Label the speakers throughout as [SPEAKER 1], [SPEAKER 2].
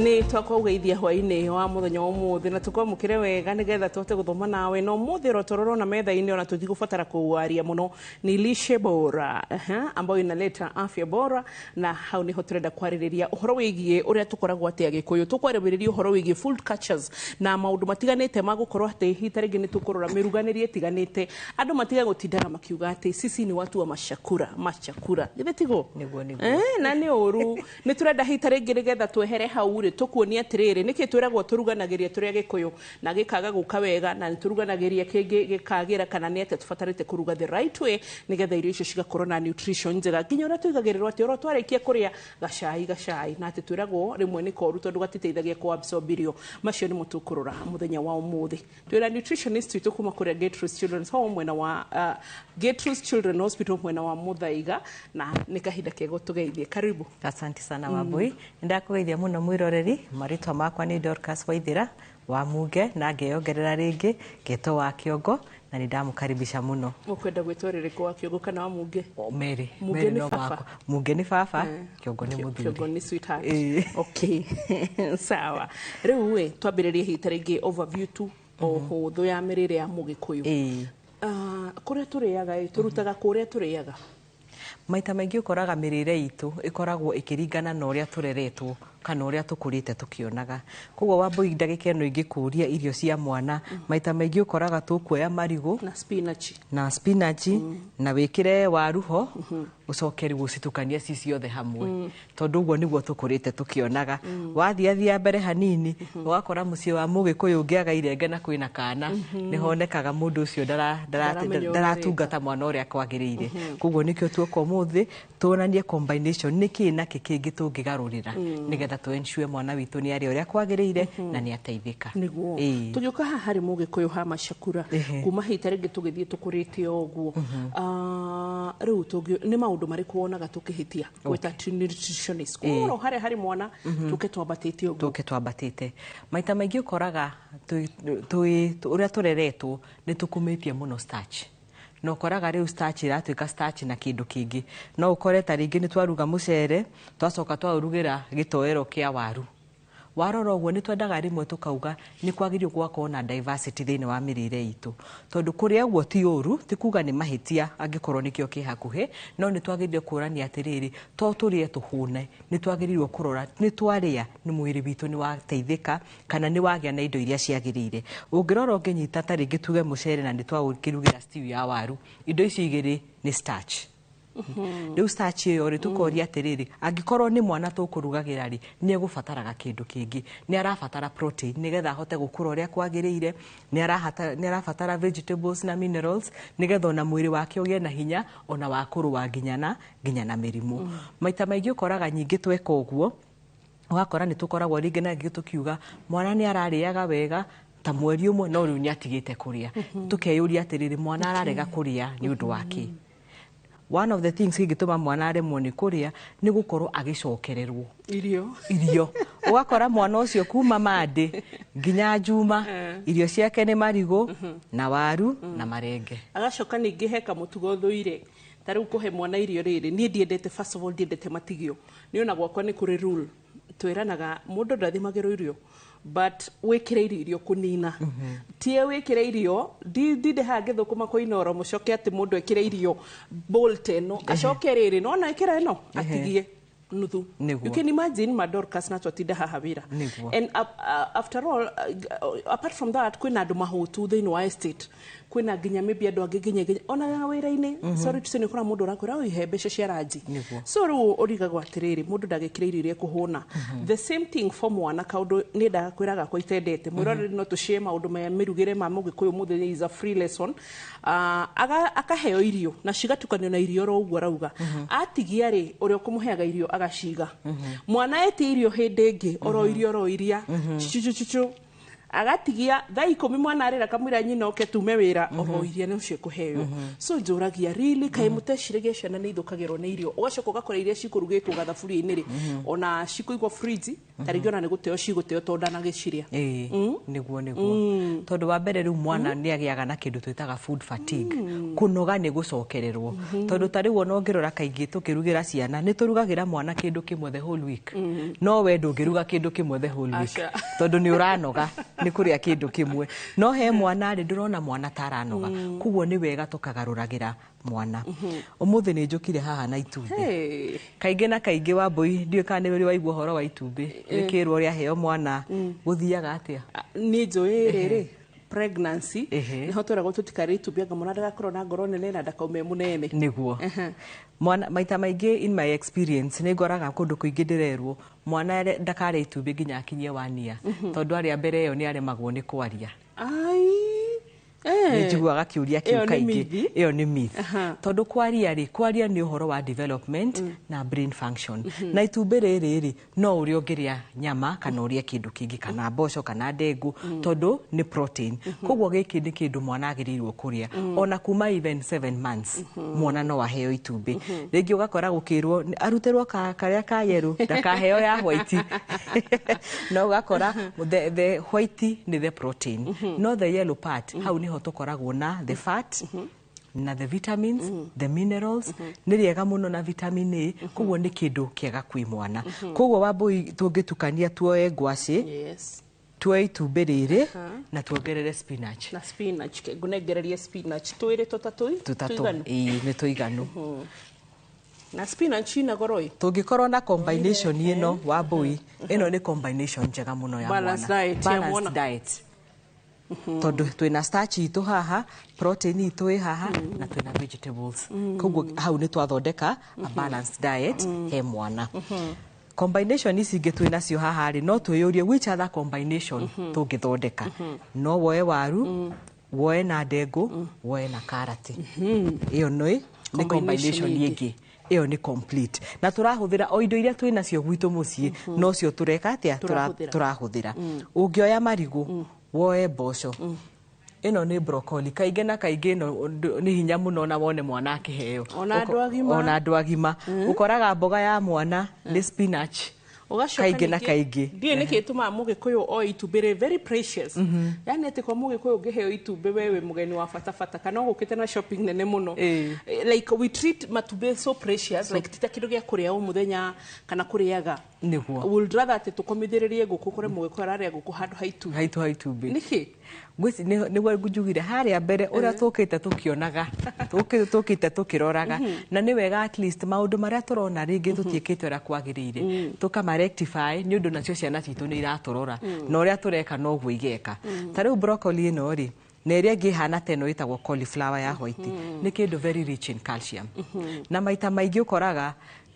[SPEAKER 1] Nĩ twakũgeithia hwainĩ wa mũthenya wa ũmũthĩ na tũkwamũkĩre wega nĩgetha tũhote gũthoma nawe. Na ũmũthĩ oro tũrorona metha-inĩ, ona tũtigũbatara kũwaria mũno, ni lishe bora, ambayo inaleta afya bora, na hau niho tũrenda kwarĩrĩria ũhoro wĩgiĩ ũrĩa tũkoragwo atĩ Agĩkũyũ. Tũkwarĩrĩria ũhoro wĩgiĩ food cultures na maũndũ matiganĩte ma gũkorwo atĩ hihi ta rĩngĩ nĩ tũkũrora mĩruganĩrie ĩtiganĩte, andũ matige gũtindaga makiuga atĩ sisi ni watu wa machakura machakura. Githĩ tiguo?
[SPEAKER 2] Nĩguo, nĩguo.
[SPEAKER 1] Na nĩ ũru. Nĩ tũrenda hihi ta rĩngĩ nĩgetha twehere hau rĩ, tũkuonie atĩrĩrĩ, nĩkĩ twĩragwo tũruganagĩria tũrĩ Agĩkũyũ na gĩkaga gũka wega, na nĩ tũruganagĩria kĩngĩ gĩkagĩra, kana nĩ atĩa tũbatarĩte kũruga the right way nĩgetha irio icio cigakorwo na nutrition njega, nginya ũrĩa tũigagĩrĩrwo atĩ oro twarĩkia kũrĩa gacai gacai, na atĩ twĩragwo rĩmwe nĩ koru tondũ gatiteithagia kũ absorb irio. Macio nĩmo tũkũrora mũthenya wa ũmũthĩ. Twĩna nutritionist witũ kuma kũrĩa Gertrude's Children's Home, mwena wa Gertrude's Children Hospital, mwena wa Muthaiga, na nĩ kahinda kega tũgeithie. Karibu.
[SPEAKER 2] Asante sana, Wambui. Nĩndakũgeithia mũno mwĩroreri. Marĩtwa makwa nĩ Dorcas Waithĩra wa Muge, na ngeyongerera rĩngĩ ngetwo wa Kĩongo, na nĩ ndamũkaribisha mũno.
[SPEAKER 1] Ũkwenda gwĩtwo rĩrĩkũ, wa Kĩongo kana wa Munge?
[SPEAKER 2] O, Mary.
[SPEAKER 1] Munge
[SPEAKER 2] Mary
[SPEAKER 1] nĩ
[SPEAKER 2] no
[SPEAKER 1] baba.
[SPEAKER 2] Wakwa. Munge nĩ baba, Kĩongo nĩ mũthuri.
[SPEAKER 1] Kĩongo nĩ sweetheart.
[SPEAKER 2] Ĩĩ.
[SPEAKER 1] Okay, sawa. Rĩu ĩ twambĩrĩrie hihi ta rĩngĩ overview tu o hũthũ ya mĩrĩre ya Mũgĩkũyũ. Kũrĩa tũrĩaga ĩ, tũrutaga kũrĩa tũrĩaga.
[SPEAKER 2] Maita maingĩ ũkoraga mĩrĩre itũ ĩkoragwo ĩkĩringana na ũrĩa tũreretwo kana ũrĩa tũkũrĩte tũkĩonaga. Koguo Wambui, ndagĩka ĩno ingĩkũria irio cia mwana, maita maingĩ ũkoraga tũkuoya marigũ
[SPEAKER 1] na spinach,
[SPEAKER 2] na spinach, na wĩkĩre waru ho, ũcoke rĩu ũcitukanie ci ciothe hamwe, tondũ ũguo nĩguo tũkũrĩte tũkĩonaga. Wathiathia mbere hanini, ũgakora mũciĩ wa Mũgĩkũyũ ũngĩaga irenge na kwĩna kana, nĩ honekaga mũndũ ũcio
[SPEAKER 1] ndaramenya ũrĩa
[SPEAKER 2] ndaratungata mwana ũrĩa kwagĩrĩire. Koguo nĩkĩo tuoka ũmũthĩ tuonanie combination, nĩkĩ na kĩ kĩngĩ tũngĩgarũrĩra nĩgetha tũ ensure mwana witũ nĩ arĩa ũrĩa kwagĩrĩire na nĩ ateithĩka.
[SPEAKER 1] Nĩguo. Tũgĩũka haha harĩ Mũgĩkũyũ ha macakura, kuma hihi ta rĩngĩ tũgĩthiĩ tũkũrĩte o ũguo. Rĩu nĩ maũndũ marĩkũ wonaga tũkĩhĩtia gwĩta nutritionist kuma oro harĩa harĩ mwana tũke twambatĩte ũguo?
[SPEAKER 2] Tũke twambatĩte, maita maingĩ ũkoraga ũrĩa tũreretwo nĩ tũkumĩtie mũno starch, na ũkoraga rĩu starch ĩratuĩka starch na kĩndũ kĩngĩ. No ũkore ta rĩngĩ nĩ twaruga mũcere, twacoka twaũrugĩra gĩtoero kĩa waru. Warora ũguo, nĩ twendaga rĩmwe tũkauga nĩ kwagĩrĩirwo gũgakorwo na diversity thĩinĩ wa mĩrĩre itũ, tondũ kũrĩa ũguo ti ũru, ti kuga nĩ mahĩtia angĩkorwo nĩkĩo kĩ hakuhĩ, no nĩ twagĩrĩire kũrania atĩrĩrĩ, to tũrĩe tũhũne, nĩ twagĩrĩirwo kũrora nĩ twarĩa nĩ mwĩrĩ witũ nĩ wateithĩka kana nĩ wagĩa na indo iria ciagĩrĩire. Ũngĩrora, ũngĩnyita ta rĩngĩ tuge mũcere na nĩ twaũkĩrugĩra stew ya waru, indo icio igĩrĩ nĩ starch. Rĩu starch ĩyo rĩ, tũkoria atĩrĩrĩ, angĩkorwo nĩ mwana tũkũrugagĩra rĩ, nĩ egũbataraga kĩndũ kĩngĩ. Nĩ arabatara protein nĩgetha ahote gũkũra ũrĩa kwagĩrĩire, nĩ arabatara vegetables na minerals nĩgetha ona mwĩrĩ wake ũgĩe na hinya ona wa kũrũa nginya na mĩrimũ. Maita maingĩ ũkoraga nyingĩ tweka ũguo, ũgakora nĩ tũkoragwo rĩngĩ na rĩngĩ tũkiuga mwana nĩ ararĩaga wega ta mweri ũmwe, no rĩu nĩ atigĩte kũrĩa. Tũkeyũria atĩrĩrĩ, mwana ararega kũrĩa nĩ ũndũ wa kĩ? One of the things kĩngĩtũma mwana aremwo nĩ kũrĩa nĩ gũkorwo agĩcokererwo
[SPEAKER 1] irio.
[SPEAKER 2] Irio. Ũgakora mwana ũcio kuma Monday nginya Juma irio ciake nĩ marigũ na waru na marenge.
[SPEAKER 1] Agacoka ningĩ he kamũtugo thũire, ta rĩu kũhe mwana irio rĩrĩ, niĩ ndiendete, first of all, ndiendete matigio. Nĩ ona gwakwa nĩ kũrĩ rule twĩranaga mũndũ ndathimagĩrwo irio, but wĩkĩre irio irio kũnina, tie wĩkĩre irio ndinde haha ngĩthũkũma kũinoro, mũcoke atĩ mũndũ ekĩre irio bowl ta ĩno, acoke rĩrĩ nona ĩkĩra ĩno atigie nuthu.
[SPEAKER 2] Nĩguo.
[SPEAKER 1] You can imagine, ma Dorcas, na twatinda haha wĩra.
[SPEAKER 2] Nĩguo.
[SPEAKER 1] And after all, apart from that, kwĩna andũ mahũtu thĩinĩ wa estate, kwĩna nginya maybe andũ angĩ nginya ona wĩra-inĩ, sorry to say, nĩ ũkora mũndũ ũrakwĩra, "Oi, he mbeca cia ranji."
[SPEAKER 2] Nĩguo.
[SPEAKER 1] So rĩu ũrigagwo atĩrĩrĩ, mũndũ ndagĩkĩre irio iria ekũhũna. The same thing for mwana. Kaũndũ niĩ ndakwĩra gakwa itendete, mwĩroreri, no tũcie maũndũ ma mĩrugĩre ma Mũgĩkũyũ mũthĩ is a free lesson. Akaheo irio na cigatukanio na irio oro ũguo arauga atigia rĩ, ũrĩa ũkũmũheaga irio agaciga. Mwana etia irio hĩndĩ ĩngĩ, oro irio oro iria cucucucu agatigia. Thaa 10 mwana arĩra, kamwĩra nyina oke tume wĩra, oro iria nĩ ũcio kũheo. So njũragia, really, kaĩ mũteciragia ciana nĩ ithũkagĩrwo nĩ irio? Ũgacoka ũgakora iria cikũrugĩtwo gathaburia-inĩ rĩ, ona cikũigwo fridge. Ta rĩngĩ ona nĩ gũteo cigũteo tondũ ndanagĩciria.
[SPEAKER 2] Ĩĩ, nĩguo tondũ wa mbere rĩu mwana nĩ agĩaga na kĩndũ twĩtaga food fatigue, kũnoga nĩ gũcokererwo, tondũ ta rĩu ona ũngĩrora kaingĩ tũkĩrugĩra ciana nĩ tũrugagĩra mwana kĩndũ kĩmwe the whole week, no we ndũngĩruga kĩndũ kĩmwe the whole week
[SPEAKER 1] Aca.
[SPEAKER 2] tondũ nĩ ũranoga nĩ kũrĩa kĩndũ kĩmwe. No he mwana rĩ, ndũrona mwana ta aranoga, koguo nĩ wega tũkagarũragĩra mwana. Ũmũthĩ nĩ njũkire haha na itumbĩ.
[SPEAKER 1] Hey.
[SPEAKER 2] Kaingĩ na kaingĩ, Wambũi, ndiũĩ kana nĩ ũrĩ waigua ũhoro wa itumbĩ rĩkĩrwo rĩaheo mwana gũthiaga atĩa.
[SPEAKER 1] Nĩ njũĩ rĩrĩ pregnancy nĩho twĩragwo tũtikarĩe itumbĩ anga mwana ndagakorwo na ngoro nene na ndakaume mũnene.
[SPEAKER 2] Nĩguo mwana maita maingĩ, in my experience, nĩ ngoraga kũndũ kũingĩ ndĩrerwo mwana ndakarĩa itumbĩ nginya akinyie wania, tondũ arĩa mbere ĩyo nĩ aremagwo nĩ kwaria.
[SPEAKER 1] Ai.
[SPEAKER 2] Nĩ njiguaga kĩũria kĩu
[SPEAKER 1] Ĩyo nĩ
[SPEAKER 2] kaingĩ.
[SPEAKER 1] myth?
[SPEAKER 2] Ĩyo nĩ myth, tondũ kwaria rĩ, kwaria nĩ ũhoro wa development na brain function, na itumbĩ rĩrĩ rĩ, no ũrĩa ũngĩrĩa nyama kana ũrĩe kĩndũ kĩngĩ kana mboco kana ndengũ, tondũ nĩ protein. Koguo gĩkĩ nĩ kĩndũ mwana agĩrĩirwo kũrĩa ona kuma even 7 months mwana no aheo itumbĩ. Rĩngĩ ũgakora gũkĩrwo arutĩrwo karĩa ka yellow, ndakaheo ya white, no ũgakora the white nĩ the protein, no the yellow part hau nĩho tũkoragwo na the fat na the vitamins, the minerals. Nĩ rĩega mũno na vitamin A, koguo nĩ kĩndũ kĩega kwĩ mwana. Koguo Wambũi, tũngĩtukania tuoe ngwacĩ, tuoe itumbĩ rĩrĩ na tuongerere spinach.
[SPEAKER 1] Na spinach, ngũnengererie spinach twĩrĩ, tũtatũ.
[SPEAKER 2] Tũtatũ.
[SPEAKER 1] Tũiganu?
[SPEAKER 2] Ĩĩ, nĩ tũiganu.
[SPEAKER 1] Na spinach ina goro ĩ.
[SPEAKER 2] Tũngĩkorwo na combination ĩno, Wambũi, ĩno nĩ combination njega mũno ya
[SPEAKER 1] Balanced
[SPEAKER 2] mwana.
[SPEAKER 1] diet ya
[SPEAKER 2] Balanced
[SPEAKER 1] mwana.
[SPEAKER 2] diet, tondũ twĩna starch itũ haha, protein itũ ĩ haha, na twĩna vegetables. Koguo hau nĩ twathondeka a balanced diet he mwana. Combination ici ingĩ twĩ nacio haha rĩ, no twĩyũrie which other combination tũngĩthondeka. No woe waru, woe na ndengũ, woe na karati. Ĩyo nĩ
[SPEAKER 1] Combination
[SPEAKER 2] combination
[SPEAKER 1] ĩngĩ.
[SPEAKER 2] ĩngĩ. Ĩyo nĩ complete na tũrahũthĩra o indo iria twĩ nacio gwitũ mũciĩ, nocio tũreka atĩa?
[SPEAKER 1] Tũrahũthĩra.
[SPEAKER 2] Tũrahũthĩra. Ũngĩoya marigũ, woe mboco, ĩno nĩ broccoli. Kaingĩ na kaingĩ ĩno nĩ hinya mũno na wone mwana akĩheo.
[SPEAKER 1] Ona andũ agima.
[SPEAKER 2] Ona andũ agima ũkoraga mboga ya mwana nĩ spinach.
[SPEAKER 1] Ũgacoka
[SPEAKER 2] Kaingĩ na
[SPEAKER 1] ningĩ-
[SPEAKER 2] kaingĩ.
[SPEAKER 1] Ndiũĩ nĩkĩ ĩtũmaga mũgĩkũyũ oe itumbĩ rĩ very precious, yani atĩ kwa mũgĩkũyũ ũngĩheo itumbĩ we wĩ mũgeni wa bata bata kana ũgũkĩte na shopping nene mũno. Like we treat matumbĩ so precious, like ti ta kĩndũ gĩa kũrĩa o mũthenya kana kũrĩaga.
[SPEAKER 2] Nĩguo.
[SPEAKER 1] Would rather atĩ tũkomithĩrĩrie ngũkũ, kũrĩ mũgĩkũyũ ararĩa ngũkũ handũ ha itumbĩ.
[SPEAKER 2] Haitũ ha itumbĩ.
[SPEAKER 1] Nĩkĩ?
[SPEAKER 2] Nĩguo njugire harĩa mbere ũrĩa tũkĩte tũkĩonaga, tũkĩte tũkĩroraga, na nĩ wega at least maũndũ marĩa tũrona rĩngĩ tũtiĩkĩte ũrĩa kwagĩrĩire tũkama rectify, nĩ ũndũ nacio ciana citũ nĩ iratũrora na ũrĩa tũreka noguo igeka. Ta rĩu broccoli ĩno rĩ, na ĩrĩa ĩngĩ ĩhana ta ĩno ĩtagwo cauliflower ya white, nĩ kĩndũ very rich in calcium, na maita maingĩ ũkoraga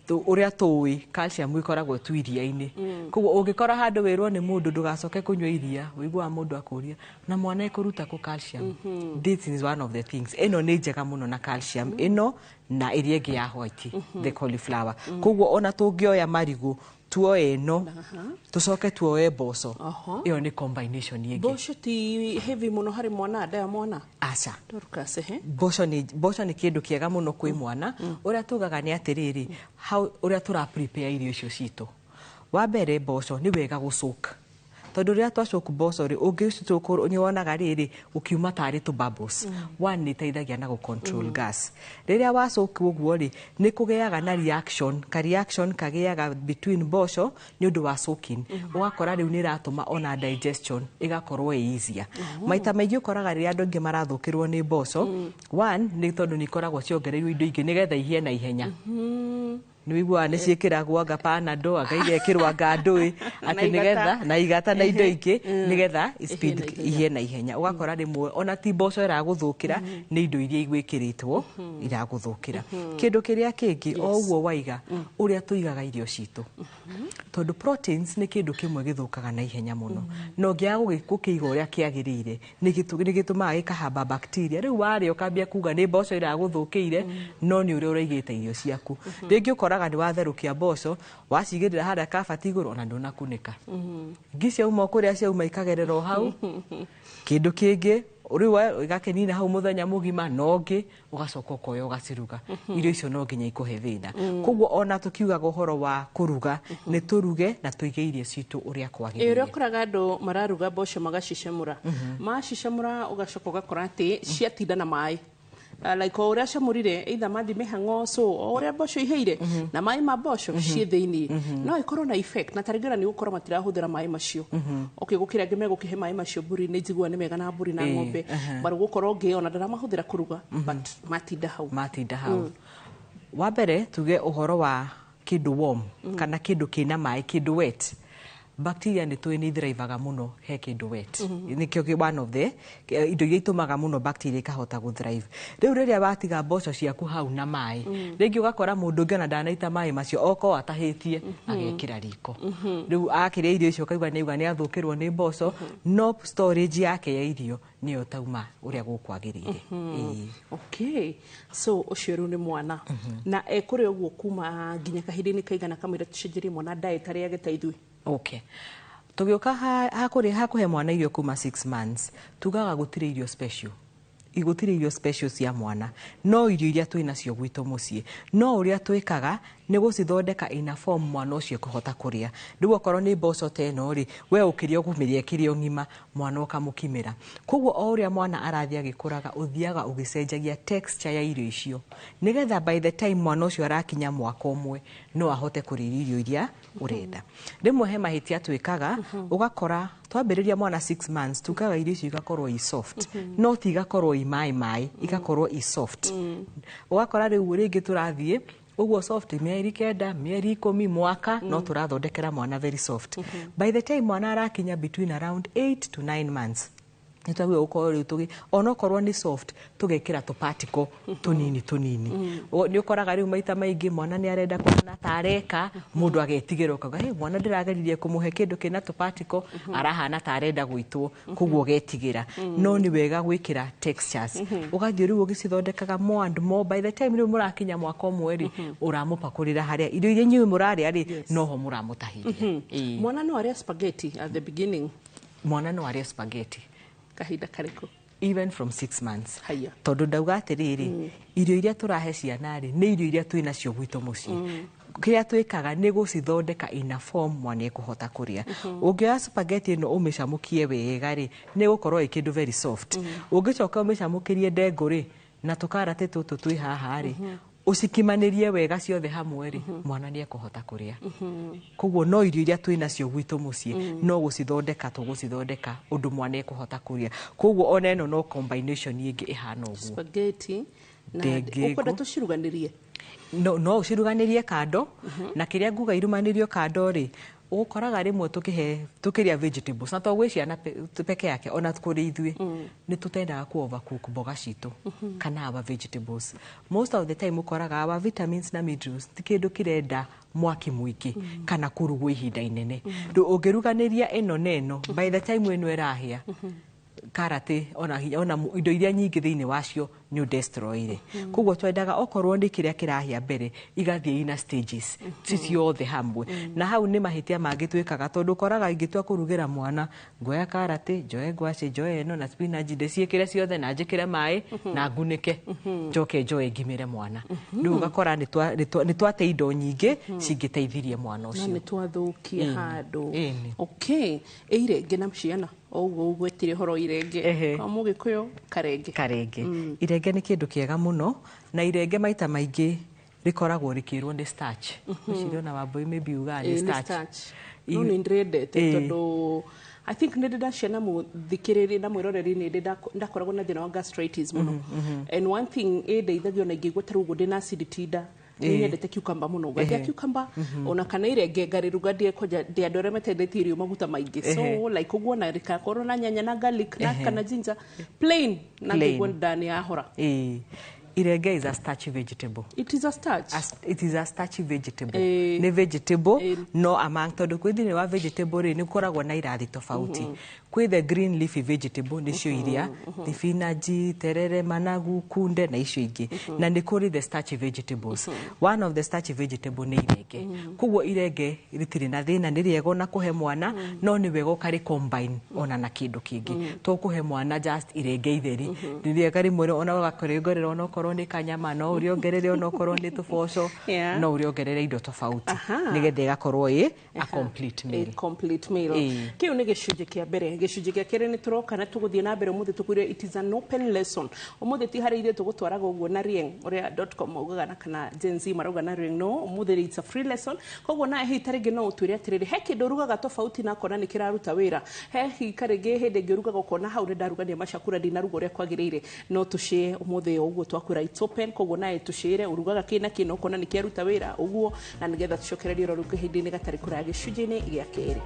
[SPEAKER 2] ũrĩa tũĩ calcium ĩkoragwo tu iria-inĩ. Koguo ũngĩkora handũ wĩrwo nĩ mũndũ ndũgacoke kũnyua iria, ũiguaga mũndũ akũria na mwana ekũruta kũ calcium. This is one of the things. Ĩno nĩ njega mũno na calcium ĩno na ĩrĩa ĩngĩ ya white, the cauliflower. Koguo ona tũngĩoya marigũ, tuoe ĩno, tũcoke tuoe mboco, ĩyo nĩ combination ĩngĩ.
[SPEAKER 1] Mboco ti heavy mũno harĩ mwana, nda ya mwana?
[SPEAKER 2] Aca.
[SPEAKER 1] Dorcas, ehe.
[SPEAKER 2] Mboco nĩ kĩndũ kĩega mũno kwĩ mwana. Ũrĩa tugaga nĩ atĩrĩrĩ, how ũrĩa tũra prepare irio icio citũ. Wa mbere, mboco nĩ wega gũcook, tondũ rĩrĩa twacook mboco rĩ, ũngĩcook nĩ wonaga rĩrĩ ũkiuma tarĩ tũ bubbles. One, nĩ ĩteithagia na gũ control gas. Rĩrĩa wacook ũguo rĩ, nĩ kũgĩaga na reaction, ka reaction kagĩaga between mboco nĩ ũndũ wa soaking. Ũgakora rĩu nĩ ĩratũma ona digestion ĩgakorwo ĩ easier. Maita maingĩ ũkoraga rĩrĩa andũ aingĩ marathũkĩrwo nĩ mboco, one nĩ tondũ nĩ ikoragwo ciongereirwo indo ingĩ nĩgetha ihĩe na ihenya. Nĩ ũiguaga nĩ ciĩkĩragwo anga Panadol, anga igekĩrwo anga ndũĩ
[SPEAKER 1] Na
[SPEAKER 2] atĩ
[SPEAKER 1] igata.
[SPEAKER 2] Nĩgetha na igata na indo ingĩ nĩgetha speed
[SPEAKER 1] na ihenya.
[SPEAKER 2] ihĩe na ihenya. Ũgakora rĩmwe ona ti mboco ĩragũthũkĩra, nĩ indo iria igwĩkĩrĩtwo iragũthũkĩra. Kĩndũ kĩrĩa kĩngĩ, o ũguo waiga, ũrĩa tũigaga irio citũ, tondũ proteins nĩ kĩndũ kĩmwe gĩthũkaga na ihenya mũno, na ũngĩaga gũkĩiga ũrĩa kĩagĩrĩire nĩ gĩtũmaga gĩkahamba bacteria. Rĩu warĩa ũkambia kuga nĩ mboco ĩragũthũkĩire, no nĩ ũrĩa ũraigĩte irio ciaku. Rĩngĩ ũkoraga nĩ watherũkia mboco, wacigĩrĩra harĩa kabati igũrũ ona ndũnakunĩka, ngi ciauma o kũrĩa ciauma ikagerera o hau. Kĩndũ kĩngĩ, Rĩu igakĩnina hau mũthenya mũgima na ũngĩ ũgacoka ũkoya ũgaciruga. Irio icio no nginya ikũhe thĩna. Koguo ona tũkiugaga ũhoro wa kũruga, nĩ tũruge na tũige irio citũ ũrĩa
[SPEAKER 1] Ĩ, ũrĩa
[SPEAKER 2] kwagĩrĩire.
[SPEAKER 1] ũkoraga andũ mararuga mboco magacicamũra, macicamũra ũgacoka ũgakora atĩ ciatinda na maĩ. Like o ũrĩa acamũrire either mathi mĩhang'o, so o ũrĩa mboco ihĩire na maĩ ma mboco ciĩ thĩiniĩ, no ĩkorwo na effect na tarĩngĩ ona nĩ gũkorwo matirahũthĩra maĩ macio. Okay, gũkĩra angĩ megũkĩhe maĩ macio mbũri, nĩ njiguaga nĩ mega na mbũri na ng'ombe, but gũkorwo ũngĩ ona ndaramahũthĩra kũruga, but matinda hau.
[SPEAKER 2] Matinda hau. Wa mbere tuge ũhoro wa kĩndũ warm kana kĩndũ kĩna maĩ, kĩndũ wet, bacteria nĩ tũĩ nĩ ithrivaga mũno he kĩndũ wet. Nĩkĩo one of the indo iria itũmaga mũno bacteria ikahota gũ thrive. Rĩu rĩrĩa watiga mboco ciaku hau na maĩ, rĩngĩ ũgakora mũndũ ũngĩ ona ndanaita maĩ macio, okorwo atahĩtie agekĩra riko, rĩu akĩrĩa irio icio ũkaigua nĩ auga nĩ athũkĩrwo nĩ mboco, no storage yake ya irio nĩyo tauma ũrĩa gũkwagĩrĩire. Ĩĩ.
[SPEAKER 1] Okay, so ũcio rĩu nĩ mwana na ekũrĩa ũguo kuma nginya kahinda-inĩ kaigana kamũira tũcenjerie mwana diet arĩage ta ithuĩ?
[SPEAKER 2] Okay. Tũgĩũka hakũrĩ hakũhe mwana irio kuma 6 months, tugaga gũtirĩ irio special. Gũtirĩ irio special cia mwana, no irio iria twĩ nacio gwitũ mũciĩ, no ũrĩa twĩkaga nĩ gũcithondeka in a form mwana ũcio ekũhota kũrĩa. Rĩu okorwo nĩ mboco ta ĩno rĩ, we ũkĩrĩa ũkũmĩrĩa ĩkĩrĩ o ng'ima, mwana ũkamũkimĩra. Koguo o ũrĩa mwana arathiĩ agĩkũraga, ũthiaga ũgĩcenjagia texture ya irio icio, nĩgetha by the time mwana ũcio arakinya mwaka ũmwe no ahote kũrĩa irio iria ũrenda. Rĩmwe he mahĩtia twĩkaga, ũgakora twambĩrĩria mwana 6 months, tugaga irio icio igakorwo i soft, no ti igakorwo i maĩ maĩ, igakorwo i soft. Ũgakora rĩu rĩngĩ tũrathiĩ ũguo soft mĩeri 9, mĩeri 10, mwaka, no tũrathondekera mwana very soft. By the time mwana arakinya between around 8 to 9 months, nĩ twagĩrĩirwo gũkorwo rĩu tũgĩ onokorwo nĩ soft, tũgekĩra tũparticle tũnini tũnini. Nĩ ũkoraga rĩu maita maingĩ mwana nĩ arenda kũhana ta areka, mũndũ agetigĩra ũkauga, "Hey, mwana ndĩrageririe kũmũhe kĩndũ kĩna tũparticle, arahana ta arenda gũitwo," koguo ũgetigĩra. No nĩ wega gwĩkĩra textures, ũgathiĩ rĩu ũgĩcithondekaga more and more. By the time rĩu mũrakinya mwaka ũmwe rĩ, ũramũpakũrĩra harĩa irio iria inyuĩ mũrarĩa rĩ, noho mũramũtahĩria. Ĩĩ.
[SPEAKER 1] Mwana no arĩa spaghetti at the beginning?
[SPEAKER 2] Mwana no arĩe spaghetti.
[SPEAKER 1] Kahinda karĩkũ?
[SPEAKER 2] Even from 6 months.
[SPEAKER 1] Haya.
[SPEAKER 2] Tondũ ndauga atĩrĩrĩ, irio iria tũrahe ciana rĩ, nĩ irio iria twĩ nacio gwitũ mũciĩ. Kĩrĩa twĩkaga nĩ gũcithondeka in a form mwana ekũhota kũrĩa. Ũngĩoya spaghetti ĩno ũmĩcamũkie wega rĩ, nĩ ĩgũkorwo ĩ kĩndũ very soft. Ũngĩcoka ũmĩcamũkĩrie ndengũ rĩ na tũkarati tũtũ twĩ haha rĩ, ũcikimanĩrie wega ciothe hamwe rĩ, mwana nĩ ekũhota kũrĩa. Koguo no irio iria twĩ nacio gwitũ mũciĩ, no gũcithondeka tũgũcithondeka ũndũ mwana ekũhota kũrĩa. Koguo ona ĩno no combination ĩngĩ ĩhana ũguo.
[SPEAKER 1] Spaghetti na
[SPEAKER 2] Ndengũ.
[SPEAKER 1] Ũkwenda tũciruganĩrie?
[SPEAKER 2] No ũciruganĩrie kando, na kĩrĩa nguga irumanĩrio kando rĩ, ũkoraga rĩmwe tũkĩhe tũkĩrĩa vegetables na to gwĩ ciana peke yake, ona kũrĩ ithuĩ nĩ tũtendaga ku overcook mboga citũ kana our vegetables. Most of the time ũkoraga our vitamins na minerals ti kĩndũ kĩrenda mwaki mũingĩ kana kũrugwo ihinda inene. Rĩu ũngĩruganĩria ĩno na ĩno, by the time ĩno ĩrahĩa, karati ona ona indo iria nyingĩ thĩinĩ wacio nĩ ũdestroire. Koguo twendaga okorwo nĩ kĩrĩa kĩrahĩa mbere, igathiĩ ina stages, ti ciothe hamwe. Na hau nĩ mahĩtia mangĩ twĩkaga, tondũ ũkoraga ingĩtua kũrugĩra mwana, nguoya karati, njoe ngwacĩ, njoe ĩno na spinach, ndĩciĩkĩre ciothe na njĩkĩre maĩ na ngunĩke, njoke njoe ngimĩre mwana. Rĩu ũgakora nĩ twate indo nyingĩ cingĩteithirie mwana
[SPEAKER 1] Na
[SPEAKER 2] ũcio.
[SPEAKER 1] nĩ twathũkia handũ.
[SPEAKER 2] Ĩni.
[SPEAKER 1] Okay, ĩ irenge na ciana o ũguo ũgwetire ũhoro irenge, kwa mũgĩkũyũ karenge.
[SPEAKER 2] Karenge. Irenge nĩ kĩndũ kĩega mũno, na irenge maita maingĩ rĩkoragwo rĩkĩrwo nĩ starch. Ũcirio na Wambui maybe ugaga nĩ
[SPEAKER 1] Ĩĩ, nĩ
[SPEAKER 2] starch.
[SPEAKER 1] starch. No nĩ ndĩrendete tondũ I think nĩ ndĩ ndaciana mũthikĩrĩria na mwĩroreri, nĩ ndĩ ndakoragwo na thĩna wa gastritis mũno, and one thing ĩndeithagia ona ingĩigua ta rĩu ũguo ndĩna acidity nda, nĩ nyendete cucumber mũno, ngarĩa cucumber ona kana irenge ngarĩruga ndĩe kwanja. Ndĩ andũ arĩa matendete irio maguta maingĩ, so like ũguo na rĩkakorwo na nyanya na garlic na kana ginger plain na
[SPEAKER 2] Plain.
[SPEAKER 1] ngaigua nda nĩ yahora.
[SPEAKER 2] Ĩĩ. Irenge is a starchy vegetable.
[SPEAKER 1] It is a starch.
[SPEAKER 2] It is a starchy vegetable. Nĩ vegetable no among tondũ kwĩ thĩinĩ wa vegetable rĩ, nĩ gũkoragwo na irathi tofauti. Kwĩ the green leafy vegetable, nĩcio iria thibinaji, terere, managu, kunde na icio ingĩ, na nĩ kũrĩ the starchy vegetables. One of the starchy vegetable nĩ irenge. Koguo irenge rĩtirĩ na thĩna, nĩ rĩega ona kũhe mwana, no nĩ wega ũkarĩ combine ona na kĩndũ kĩngĩ. To kũhe mwana just irenge itheri, nĩ rĩega rĩmwe ona ũgakĩrĩongerera onokorwo nĩ kanyama, no ũrĩongerere onokorwo nĩ tũboco, no ũrĩongerere indo tofauti nĩgetha ĩgakorwo ĩ a complete meal.
[SPEAKER 1] A complete meal. Kĩu nĩ gĩcunjĩ kĩa mbere. Gĩcunjĩ gĩa kerĩ nĩ tũroka na tũgũthiĩ na mbere. Ũmũthĩ tũkwĩre it is an open lesson. Ũmũthĩ ti harĩ ithuĩ tũgũtwaraga ũguo na rieng ũrĩa .com maugaga na kana Gen Z marauga na rieng. No ũmũthĩ it's a free lesson, koguo nawe hihi ta rĩngĩ no ũtwĩre atĩrĩrĩ, he kĩndũ ũrugaga tofauti na akona nĩ kĩraruta wĩra. He hihi karĩngĩ hĩndĩ ĩngĩ ũrugaga ũkona hau nĩ ndarugania macakura, ndinaruga ũrĩa kwagĩrĩire. No tũshare ũmũthĩ o ũguo twakwĩra it's open, koguo nawe tũshare ũrugaga kĩ na kĩ na ũkona nĩ kĩaruta wĩra ũguo, na nĩgetha tũcokererie oro rĩu kahinda-inĩ gatarĩ kũraya gĩcunjĩ-inĩ gĩa kerĩ.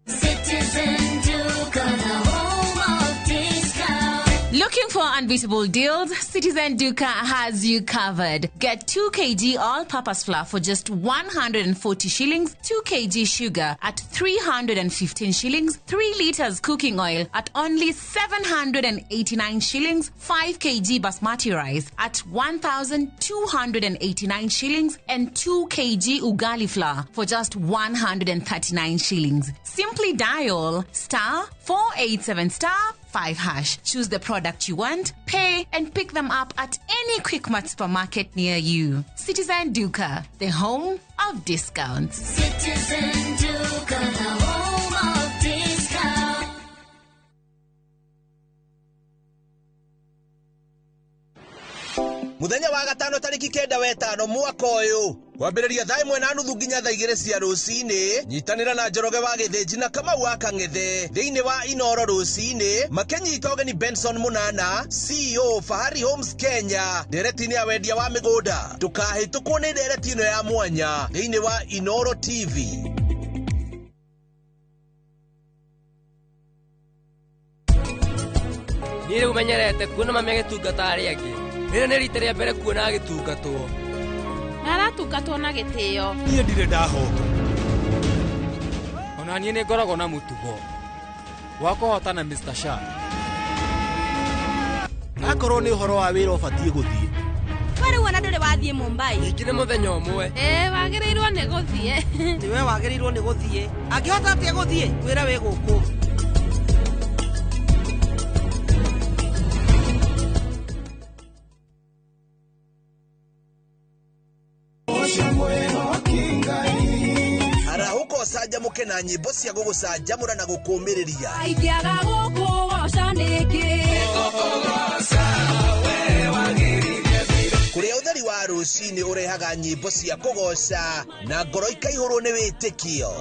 [SPEAKER 3] Citizen Duka, the home of discount.
[SPEAKER 4] Looking for unbeatable deals? Citizen Duka has you covered. Get 2 kg all-purpose flour for just 140 shillings, 2 kg sugar at 315 shillings, 3 liters cooking oil at only 789 shillings, 5 kg basmati rice at 1,289 shillings, and 2 kg ugali flour for just 139 shillings. Simply dial *487*5#. Choose the product you want, pay, and pick them up at any Quickmart supermarket near you. Citizen Duka, the home of discounts.
[SPEAKER 3] Citizen Duka, the home of discount.
[SPEAKER 5] Muthenya wa gatano tariki 9 wetano mwaka ũyũ kwambĩrĩria thaa 1:30 nginya thaa 2 cia rũcinĩ, nyitanĩra na Njoroge wa Gĩthĩnji na Kamau wa Kang'ethe thĩinĩ wa Inoro rũcinĩ makĩnyita ũgeni Benson Munana, CEO Fahari Homes Kenya, ndereti-inĩ ya wendia wa mĩgũnda. Ndũkahĩtũkwo nĩ ndereti ĩno ya mwanya thĩinĩ wa Inoro TV.
[SPEAKER 6] Niĩ rĩu menyerete kuona mami agĩtungata arĩa angĩ. Rĩrĩ nĩ rita rĩa mbere kuona agĩtungatwo.
[SPEAKER 7] Na aratungatwo na gĩtĩo.
[SPEAKER 8] Niĩ ndirĩ ndahotwo.
[SPEAKER 6] Ona niĩ nĩ ngoragwo na mũtugo wa kũhotana Mr. Sharp.
[SPEAKER 8] Akorwo nĩ ũhoro wa wĩra ũbatiĩ gũthiĩ.
[SPEAKER 7] We rĩu ona ndũrĩ wathiĩ Mumbai.
[SPEAKER 6] Ningĩ nĩ mũthenya ũmwe.
[SPEAKER 7] Wagĩrĩirwo nĩ gũthiĩ.
[SPEAKER 9] Tiwe wagĩrĩirwo nĩ gũthiĩ. Angĩhota atĩa gũthiĩ? Wĩra wĩ gũkũ.
[SPEAKER 5] Arahũka ũcanjamũke na nyĩmbo cia gũgũcanjamũra na gũkũũmĩrĩria.
[SPEAKER 7] Ingĩaga gũkũgoca nĩkĩ?
[SPEAKER 5] Kũrĩa ũtheri wa rũcinĩ ũrehaga nyĩmbo cia kũgoca na ngoro ikaihũrwo nĩ wĩtĩkio.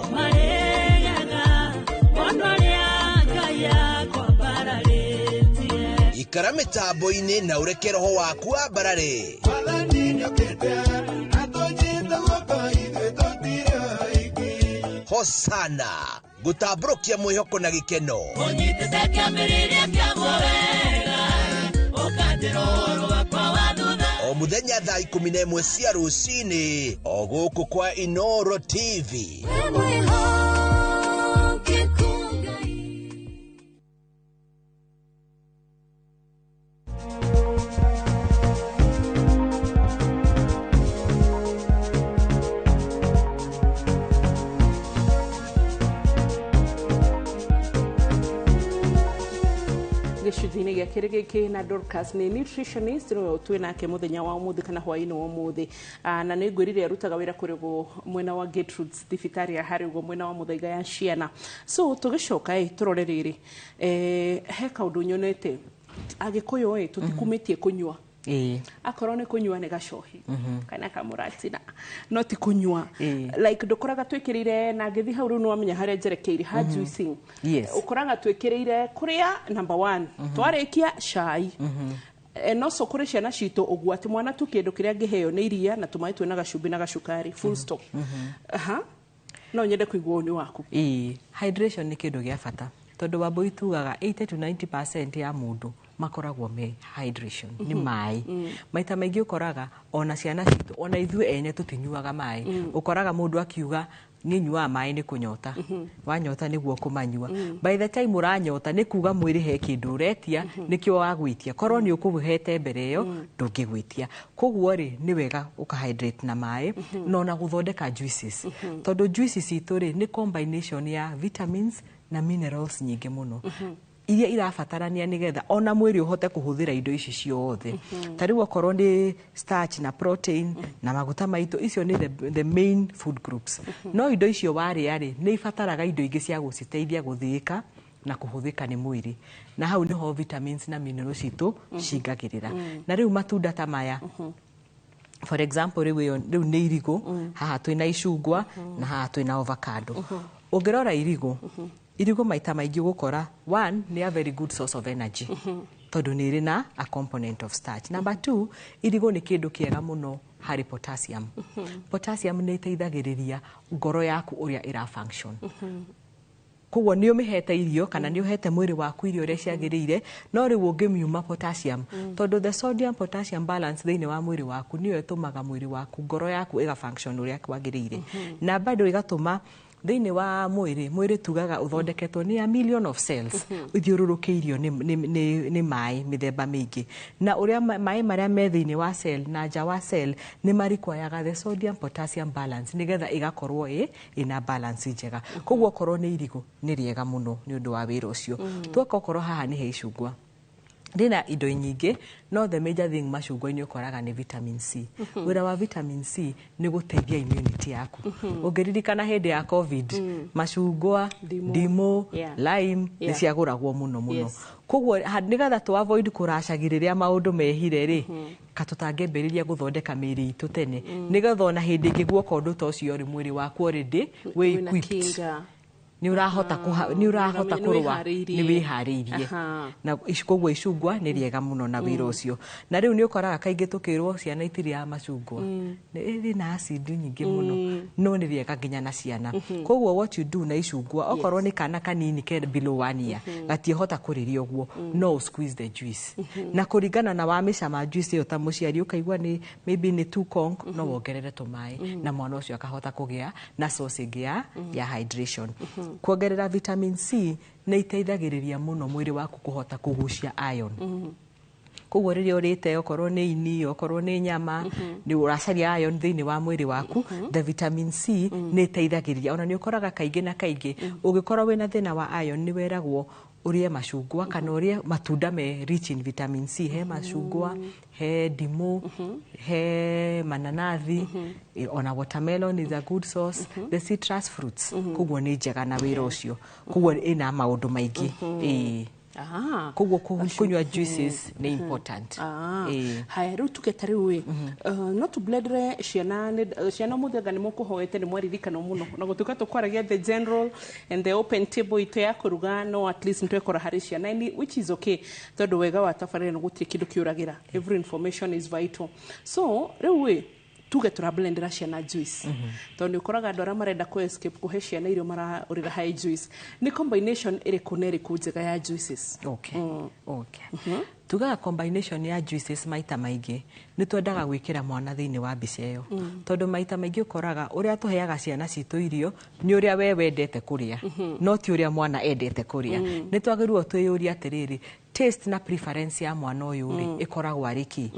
[SPEAKER 5] Ikara mĩtambo-inĩ na ũreke roho waku wambarare. Hosana gũtambũrũkia mwĩhoko na gĩkeno. O mũthenya thaa 11 cia rũcinĩ o gũkũ kwa Inoro TV.
[SPEAKER 1] Gĩcunjĩ-inĩ gĩa kerĩ gĩkĩ na Dorcas nĩ nutritionist, nĩwe twĩ nake mũthenya wa ũmũthĩ kana hwaĩ-inĩ wa ũmũthĩ. Na nĩ ngwĩrire arutaga wĩra kũrĩ ũguo mwena wa Gertrudes thibitarĩ ya harĩ ũguo mwena wa Mũthaiga ya ciana. So tũgĩcoka tũrore rĩrĩ, he kaũndũ nyonete Agĩkũyũ tũtikumĩtie kũnyua. Akorwo nĩ kũnyua nĩ gacohi kana kamũratina, no ti kũnyua like ndũkoraga twĩkĩrĩire na ngĩthiĩ hau rĩu nĩwamenya harĩa njerekeire ha juicing. Ũkoraga twĩkĩrĩire kũrĩa number 1 twarĩkia cai. And also kũrĩ ciana citũ ũguo atĩ mwana tu kĩndũ kĩrĩa angĩheo nĩ iria na tũmaĩ twĩna gacumbĩ na gacukari, full stop. Aha. No nyende kũigua ũni waku.
[SPEAKER 2] Ĩĩ, hydration nĩ kĩndũ gĩa bata tondũ Wambũi tugaga 80 to 90% ya mũndũ makoragwo me hydration nĩ maĩ. Maita maingĩ ũkoraga ona ciana citũ, ona ithuĩ ene tũtinyuaga maĩ. Ũkoraga mũndũ akiuga, "Niĩ nyuaga maĩ nĩ kũnyota, wanyota nĩguo kũmanyua." By the time ũranyota, nĩ kuga mwĩrĩ he kĩndũ ũretia, nĩkĩo wagwĩtia. Korwo nĩ ũkũhete mbere ĩyo, ndũngĩgwĩtia. Koguo rĩ, nĩ wega ũka hydrate na maĩ na ona gũthondeka juices, tondũ juices citũ rĩ, nĩ combination ya vitamins na minerals nyingĩ mũno iria irabatarania nĩgetha ona mwĩrĩ ũhote kũhũthĩra indo ici ciothe. Ta rĩu okorwo nĩ starch na protein na maguta maitũ, icio nĩ the main food groups. No indo icio warĩa rĩ, nĩ ibataraga indo ingĩ cia gũciteithia gũthĩĩka na kũhũthĩka nĩ mwĩrĩ, na hau nĩho vitamins na minerals citũ cingagĩrĩra. Na rĩu matunda ta maya, for example, rĩu ĩyo rĩu nĩ irigũ, haha twĩna icungwa na haha twĩna avocado. Ũngĩrora irigũ, irigũ maita maingĩ ũgũkora one, nĩ a very good source of energy tondũ nĩ ĩrĩ na a component of starch. Number two, irigũ nĩ kĩndũ kĩega mũno harĩ potassium. Potassium nĩ ĩteithagĩrĩria ngoro yaku ũrĩa ĩra function. Koguo nĩ ũmĩhete irio kana nĩ ũhete mwĩrĩ waku irio ũrĩa ciagĩrĩire, no rĩu ũngĩmiuma potassium, tondũ the sodium potassium balance thĩinĩ wa mwĩrĩ waku nĩyo ĩtũmaga mwĩrĩ waku, ngoro yaku ĩga function ũrĩa kwagĩrĩire, na bado ĩgatũma thĩinĩ wa mwĩrĩ, mwĩrĩ tugaga ũthondeketwo nĩ a million of cells ithiũrũrũkĩirio nĩ maĩ mĩthemba mĩingĩ, na ũrĩa maĩ marĩa me thĩinĩ wa cell na nja wa cell nĩ marikwayaga the sodium potassium balance nĩgetha ĩgakorwo ĩna balance njega. Koguo okorwo nĩ irigũ, nĩ rĩega mũno nĩ ũndũ wa wĩra ũcio. Tuoka okorwo haha nĩ he icungwa, rĩna indo nyingĩ, no the major thing macungwa-inĩ ũkoraga nĩ vitamin C. Wĩra wa vitamin C nĩ gũteithia immunity yaku. Ũngĩririkana hĩndĩ ya COVID, macungwa,
[SPEAKER 1] ndimũ,
[SPEAKER 2] ndimũ, lime nĩ ciagũragwo mũno mũno. Koguo nĩgetha tũ avoid kũracagi rĩrĩa maũndũ mehire rĩ, katũtangĩambĩrĩria gũthondeka mĩĩrĩ itũ tene, nĩgetha ona hĩndĩ ĩngĩ guoka ũndũ ta ũcio rĩ, mwĩrĩ waku already wĩ
[SPEAKER 1] wĩna
[SPEAKER 2] equipped,
[SPEAKER 1] kinga.
[SPEAKER 2] Nĩ ũrahota
[SPEAKER 1] nĩ
[SPEAKER 2] kũrũa.
[SPEAKER 1] wĩharĩirie.
[SPEAKER 2] Nĩ wĩharĩirie. Na koguo icungwa nĩ rĩega mũno na wĩra ũcio. Na rĩu nĩ ũkoraga kaingĩ tũkĩrwo ciana itirĩaga macungwa, nĩ rĩna acid nyingĩ mũno, no nĩ rĩega nginya na ciana. Koguo what you do na icungwa, okorwo nĩ kana kanini ke below 1 year gatiĩhota kũrĩria ũguo, no ũ squeeze the juice, na kũringana na wamĩcama juice ĩyo ta mũciari ũkaigua nĩ maybe nĩ too conk, no wongerere tũmaĩ na mwana ũcio akahota kũgĩa na source ĩngĩ ya hydration. Kuongerera vitamin C nĩ iteithagĩrĩria mũno mwĩrĩ waku kũhota kũgucia iron. Koguo rĩrĩa ũrĩte okorwo nĩ ini, okorwo nĩ nyama, nĩ ũracaria iron thĩinĩ wa mwĩrĩ waku, the vitamin C nĩ ĩteithagĩrĩria. Ona nĩ ũkoraga kaingĩ na kaingĩ ũngĩkorwo wĩna thĩna wa iron, nĩ weragwo ũrĩe macungwa kana ũrĩe matunda me rich in vitamin C. He macungwa, he ndimũ, he mananathi, ona watermelon is a good source, the citrus fruits. Koguo nĩ njega na wĩra ũcio. Koguo ĩna maũndũ maingĩ. Ĩĩ. Koguo kũnyua juices nĩ important. Ĩĩ.
[SPEAKER 1] Haya, rĩu tuge ta rĩu ĩ, no tũblendere ciana ciana ũmũthĩ, anga nĩ mũkũhoete nĩ mwaririkana mũno na gũtuĩka tũkwaragia the general and the open table itũ ya kũruga, no at least nĩtwekora harĩ ciana, which is okay, tondũ wega wa tabarĩra nĩ gũtirĩ kĩndũ kĩũragĩra, every information is vital. So rĩu ĩ, tuge tũrablendera ciana juice, tondũ nĩ ũkoraga andũ arĩa marenda kũ escape kũhe ciana irio maraũrĩra harĩ juice. Nĩ combination ĩrĩkũ na ĩrĩkũ njega ya juices?
[SPEAKER 2] Okay. Tugaga combination ya juices, maita maingĩ nĩ twendaga gwĩkĩra mwana thĩinĩ wa mbica ĩyo, tondũ maita maingĩ ũkoraga ũrĩa tũheaga ciana citũ irio nĩ ũrĩa we wendete kũrĩa, no ti ũrĩa mwana endete kũrĩa. Nĩ twagĩrĩirwo twĩyũrie atĩrĩrĩ, taste na preference ya mwana ũyũ rĩ, ĩkoragwo arĩ kĩ?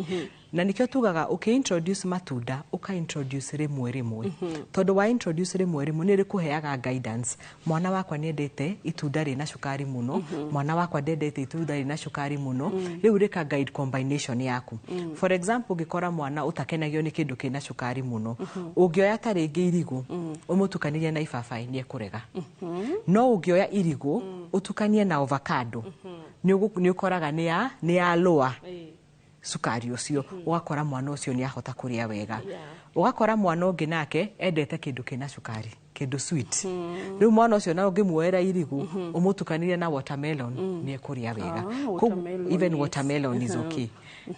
[SPEAKER 2] Na nĩkĩo tugaga ũkĩ introduce matunda, ũka introduce rĩmwe rĩmwe, tondũ wa introduce rĩmwe rĩmwe nĩ rĩkũheaga guidance: mwana wakwa nĩ endete itunda rĩna cukari mũno, mwana wakwa ndendete itunda rĩna cukari mũno. Rĩu rĩka guide combination yaku. For example, ũngĩkora mwana ũtakenagio nĩ kĩndũ kĩna cukari mũno, ũngĩoya ta rĩngĩ irigũ ũmũtukanĩrie na ibabaĩ, nĩ ekũrega. No ũngĩoya irigũ ũtukanie na avocado, nĩ ũkoraga nĩ ya lower Cukari ũcio, ũgakora mwana ũcio nĩ ahota kũrĩa wega. Ũgakora mwana ũngĩ nake endete kĩndũ kĩna cukari, kĩndũ sweet. Rĩu mwana ũcio na ũngĩmuoera irigũ ũmũtukanĩrie na watermelon, nĩ ekũrĩa wega.
[SPEAKER 1] Watermelon,
[SPEAKER 2] even watermelon is okay.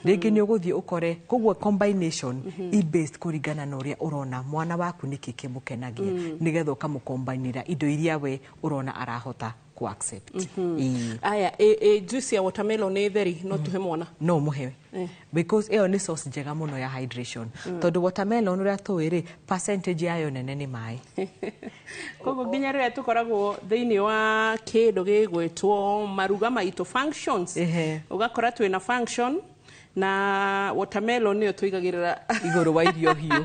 [SPEAKER 2] Rĩngĩ nĩ ũgũthiĩ ũkore koguo combination i based kũringana na ũrĩa ũrona mwana waku nĩkĩ kĩmũkenagia, nĩgetha ũkamũkombainĩra indo iria we ũrona arahota ku accept. Ĩĩ.
[SPEAKER 1] Aya, ĩ juice ya watermelon nĩ theri no tuhe mwana?
[SPEAKER 2] No mũhe, because ĩyo nĩ source njega mũno ya hydration, tondũ watermelon, ũrĩa tũĩ rĩ, percentage yayo nene nĩ maĩ.
[SPEAKER 1] Koguo nginya rĩrĩa tũkoragwo thĩinĩ wa kĩndũ gĩgwĩtwo maruga maitũ, functions, ũgakora twĩna function na watermelon nĩyo tũigagĩrĩra
[SPEAKER 2] igũrũ wa irio hiũ.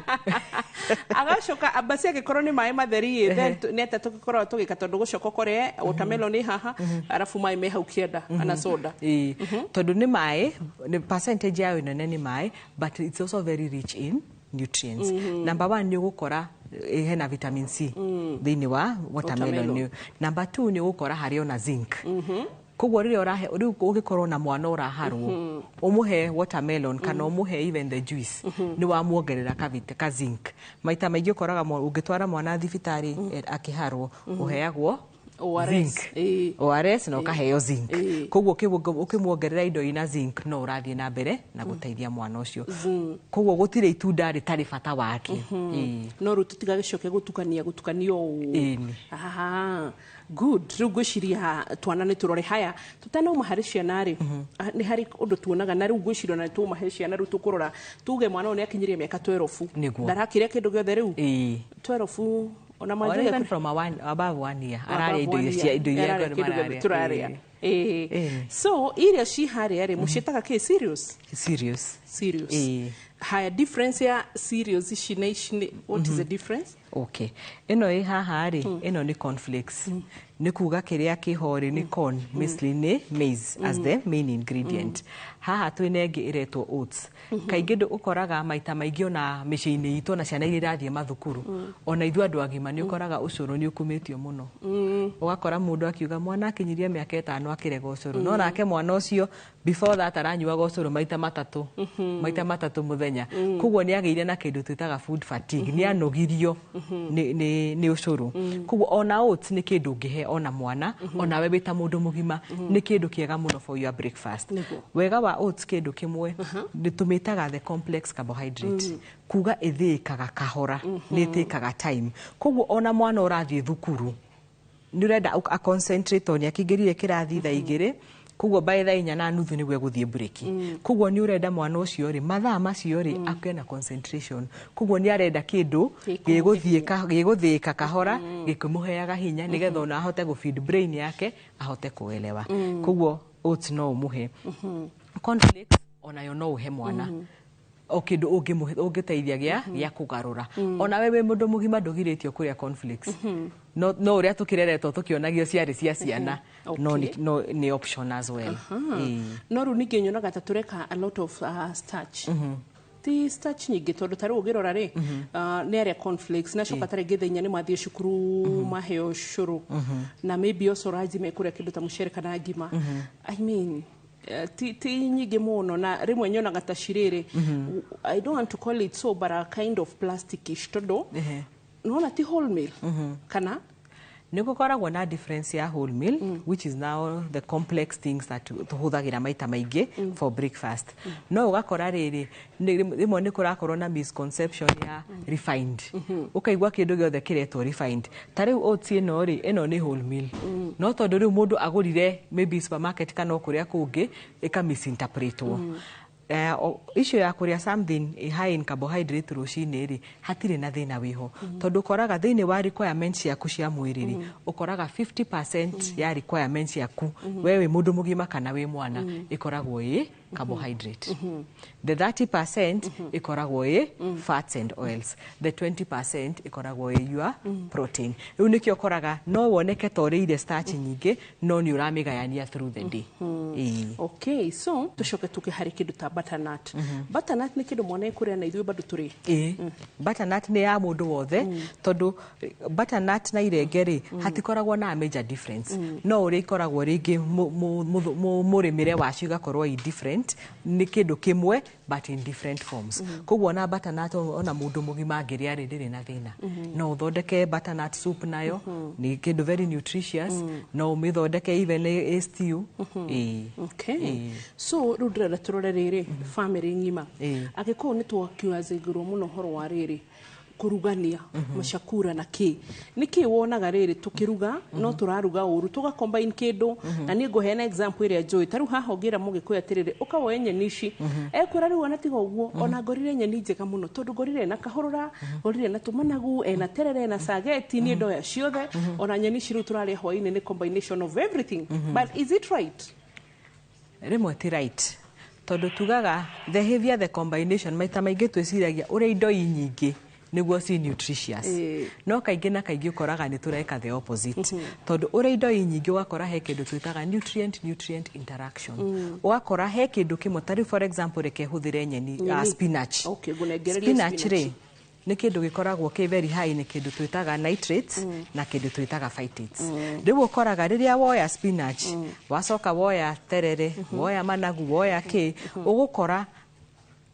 [SPEAKER 1] Agacoka ambasi angĩkorwo nĩ maĩ matheri ĩ, then nĩ atĩa tũgĩkoragwo tũgĩka? Tondũ gũcoka ũkore watermelon ĩ haha, arabu maĩ me hau kĩanda kana soda.
[SPEAKER 2] Ĩĩ, tondũ nĩ maĩ, nĩ percentage yayo nene nĩ maĩ, but it's also very rich in nutrients. Number one, nĩ ũgũkora hena vitamin C thĩinĩ wa watermelon.
[SPEAKER 1] Watermelon.
[SPEAKER 2] Number two, nĩ ũgũkora harĩ ona zinc. Koguo rĩrĩa ũrahe, rĩu ũngĩkorwo na mwana ũraharwo, ũmũhe watermelon kana ũmũhe even the juice, nĩ wamuongerera ka zinc. Maita maingĩ ũkoraga ũngĩtwara mwana thibitarĩ akĩharwo, ũheagwo
[SPEAKER 1] ORS.
[SPEAKER 2] Zinc. ORS na ũkaheo zinc. Koguo ũkĩmuongerera indo ina zinc, no ũrathiĩ na mbere na gũteithia mwana ũcio. Koguo gũtirĩ itunda rĩtarĩ bata wake. Ĩĩ.
[SPEAKER 1] No rĩu tũtigagĩcoke gũtukania ũũ.
[SPEAKER 2] Ĩni.
[SPEAKER 1] Aha, good. Rĩu ngwĩciria twana nĩ tũrore haya. Tũtanauma harĩ ciana rĩ, nĩ harĩ ũndũ tuonaga, na rĩu ngwĩciria ona nĩ twauma harĩ ciana, rĩu tũkũrora tuge mwana ũyũ nĩ akinyirie mĩaka 12. Ndarakĩrĩa kĩndũ gĩothe rĩu. 12 ona
[SPEAKER 2] Or
[SPEAKER 1] manjagia
[SPEAKER 2] even from above 1 year ararĩa indo iria indo iria
[SPEAKER 1] ararĩa
[SPEAKER 2] andũ
[SPEAKER 1] kĩndũ gĩothe
[SPEAKER 2] mararĩa.
[SPEAKER 1] tũrarĩa. Ĩĩ. So irio ci harĩa rĩ, mũciĩtaga kĩ? Serious?
[SPEAKER 2] Serious.
[SPEAKER 1] Serious.
[SPEAKER 2] Ĩĩ.
[SPEAKER 1] Haya, difference ya cereals ici na ici nĩ, what is the difference?
[SPEAKER 2] Okay, ĩno ĩ haha rĩ, ĩno nĩ cornflakes. Nĩ kuga kĩrĩa kĩho rĩ nĩ corn, mostly nĩ maize as the main ingredient. Haha twĩna ĩngĩ ĩretwo oats. Kaingĩ ndũ ũkoraga maita maingĩ ona mĩciĩ-inĩ itũ, ona ciana iria irathiĩ mathukuru, ona ithuĩ andũ agima, nĩ ũkoraga ũcũrũ nĩ ũkumĩtio mũno. Ũgakora mũndũ akiuga mwana akinyirie mĩaka 5 akĩrega ũcũrũ, no nake mwana ũcio before that aranyuaga ũcũrũ maita matatũ mũthenya. Koguo nĩ agĩire na kĩndũ twĩtaga food fatigue, nĩ anogirio nĩ ũcũrũ. Koguo ona oats nĩ kĩndũ ũngĩhe ona mwana, ona we wĩ ta mũndũ mũgima, nĩ kĩndũ kĩega mũno for your breakfast. Wega wa oats, kĩndũ kĩmwe nĩ tũmĩtaga the complex carbohydrate, kuga ĩthĩĩkaga kahora, nĩ ĩtĩkaga time. Koguo ona mwana ũrathiĩ thukuru, nĩ ũrenda a concentrate on, akĩingĩrire kĩrathi thaa 2, koguo by thaa 4:30 nĩguo egũthiĩ break. Koguo nĩ ũrenda mwana ũcio rĩ, mathaa macio rĩ, akĩe na concentration. Koguo nĩ arenda kĩndũ gĩgũthĩĩka kahora, gĩkĩmũheaga hinya, nĩgetha ona ahote gũ feed brain yake, ahote kuelewa. Koguo oats no ũmũhe. Cornflakes onayo no ũhe mwana, o kĩndũ ũngĩmũhe ũngĩteithia gĩa kũgarũra. Ona we wĩ mũndũ mũgima ndũgirĩtio kũrĩa cornflakes, no ũrĩa tũkĩreretwo tũkĩonagio ciarĩ cia ciana, no no nĩ option as well. Ĩĩ.
[SPEAKER 1] No rĩu ningĩ nyonaga ta tũreka a lot of starch, ti starch nyingĩ, tondũ ta rĩu ũngĩrora rĩ, nĩ arĩa cornflakes, na coka ta rĩngĩ thaa 4 nĩ mathiĩ cukuru, maheo cũrũ, na maybe also ranji mekũrĩa kĩndũ ta mũcere kana ngima. I mean, ti nyingĩ mũno, na rĩmwe nyonaga ta cirĩrĩ, I don't want to call it so, but a kind of plasticish, tondũ nona ti whole meal kana?
[SPEAKER 2] Nĩ gũkoragwo na difference ya whole meal, which is now the complex things that tũhũthagĩra maita maingĩ for breakfast. No ũgakora rĩrĩ, rĩmwe nĩ kũrakorwo na misconception ya refined. Ũkaigua kĩndũ gĩothe kĩretwo refined. Ta rĩu oats ĩno rĩ, ĩno nĩ whole meal, no tondũ rĩu mũndũ agũrire maybe supermarket kana o kũrĩa kũngĩ, ĩka misinterpretwo. Issue ya kũrĩa something high in carbohydrate rũcinĩ rĩ, hatirĩ na thĩna wĩho, tondũ ũkoraga thĩinĩ wa requirements ciaku cia mwĩrĩ rĩ, ũkoraga 50% ya requirements ciaku, we wĩ mũndũ mũgima kana wĩ mwana, ĩkoragwo ĩ carbohydrate. The 30% ĩkoragwo ĩ fats and oils, the 20% ĩkoragwo ĩ your protein. Rĩu nĩkĩo ũkoraga no woneke ta ũrĩire starch nyingĩ, no nĩ ũramĩgayania through the day. Ĩĩ.
[SPEAKER 1] Okay, so tucoke tuke harĩ kĩndũ ta butternut. Butternut nĩ kĩndũ mwana ekũrĩa na ithuĩ bado tũrĩ?
[SPEAKER 2] Ĩĩ, butternut nĩ ya mũndũ wothe, tondũ butternut na irenge rĩ, hatikoragwo na major difference, no ũrĩa ikoragwo rĩngĩ mũrĩmĩre wacio igakorwo i different. point nĩ kĩndũ kĩmwe but in different forms. Koguo ona butternut, ona mũndũ mũgima angĩrĩa rĩ, ndĩrĩ na thĩna. No ũthondeke butternut soup nayo, nĩ kĩndũ very nutritious. No ũmĩthondeke even ĩ stew. Ĩĩ.
[SPEAKER 1] Okay.
[SPEAKER 2] Ĩĩ.
[SPEAKER 1] So rĩu ndĩrenda tũrore rĩrĩ, family ng'ima,
[SPEAKER 2] Ĩĩ.
[SPEAKER 1] Agĩkũyũ nĩ twakiazĩngĩrwo mũno ũhoro wa rĩrĩ, kũrugania macakura na kĩ nĩ kĩ wonaga rĩrĩ tũkĩruga no tũraruga ũru, tũga combine kĩndũ. Na niĩ ngũheana example ĩrĩa njũĩ. Ta rĩu haha ũngĩra mũgĩkũyũ atĩrĩrĩ, ũka woe nyeni ici, ekwĩra rĩu ona tiga ũguo, ona ngorire nyeni njega mũno, tondũ ngorire ena kahũrũra, ngorire ena tũmanagu, ena terere, ena sageti, niĩ ndoya ciothe. Ona nyeni ici rĩu tũrarĩa hwaĩ-inĩ nĩ combination of everything. But is it right?
[SPEAKER 2] Rĩmwe ti right, tondũ tugaga the heavier the combination, maita maingĩ twĩciragia ũrĩa indo i nyingĩ nĩguo ci nutritious. No kaingĩ na kaingĩ ũkoraga nĩ tũreka the opposite, tondũ ũrĩa indo i nyingĩ, ũgakora he kĩndũ twĩtaga nutrient nutrient interaction. Ũgakora he kĩndũ kĩmwe, ta rĩu for example, reke hũthĩre nyeni,
[SPEAKER 1] Nyeni.
[SPEAKER 2] Spinach.
[SPEAKER 1] Okay, ngũnengererie.
[SPEAKER 2] Spinach
[SPEAKER 1] Spinach.
[SPEAKER 2] rĩ, nĩ kĩndũ gĩkoragwo kĩ very high nĩ kĩndũ twĩtaga nitrates na kĩndũ twĩtaga phytates. Rĩu ũkoraga rĩrĩa woya spinach, wacoka woya terere, woya managu, woya kĩ, ũgũkora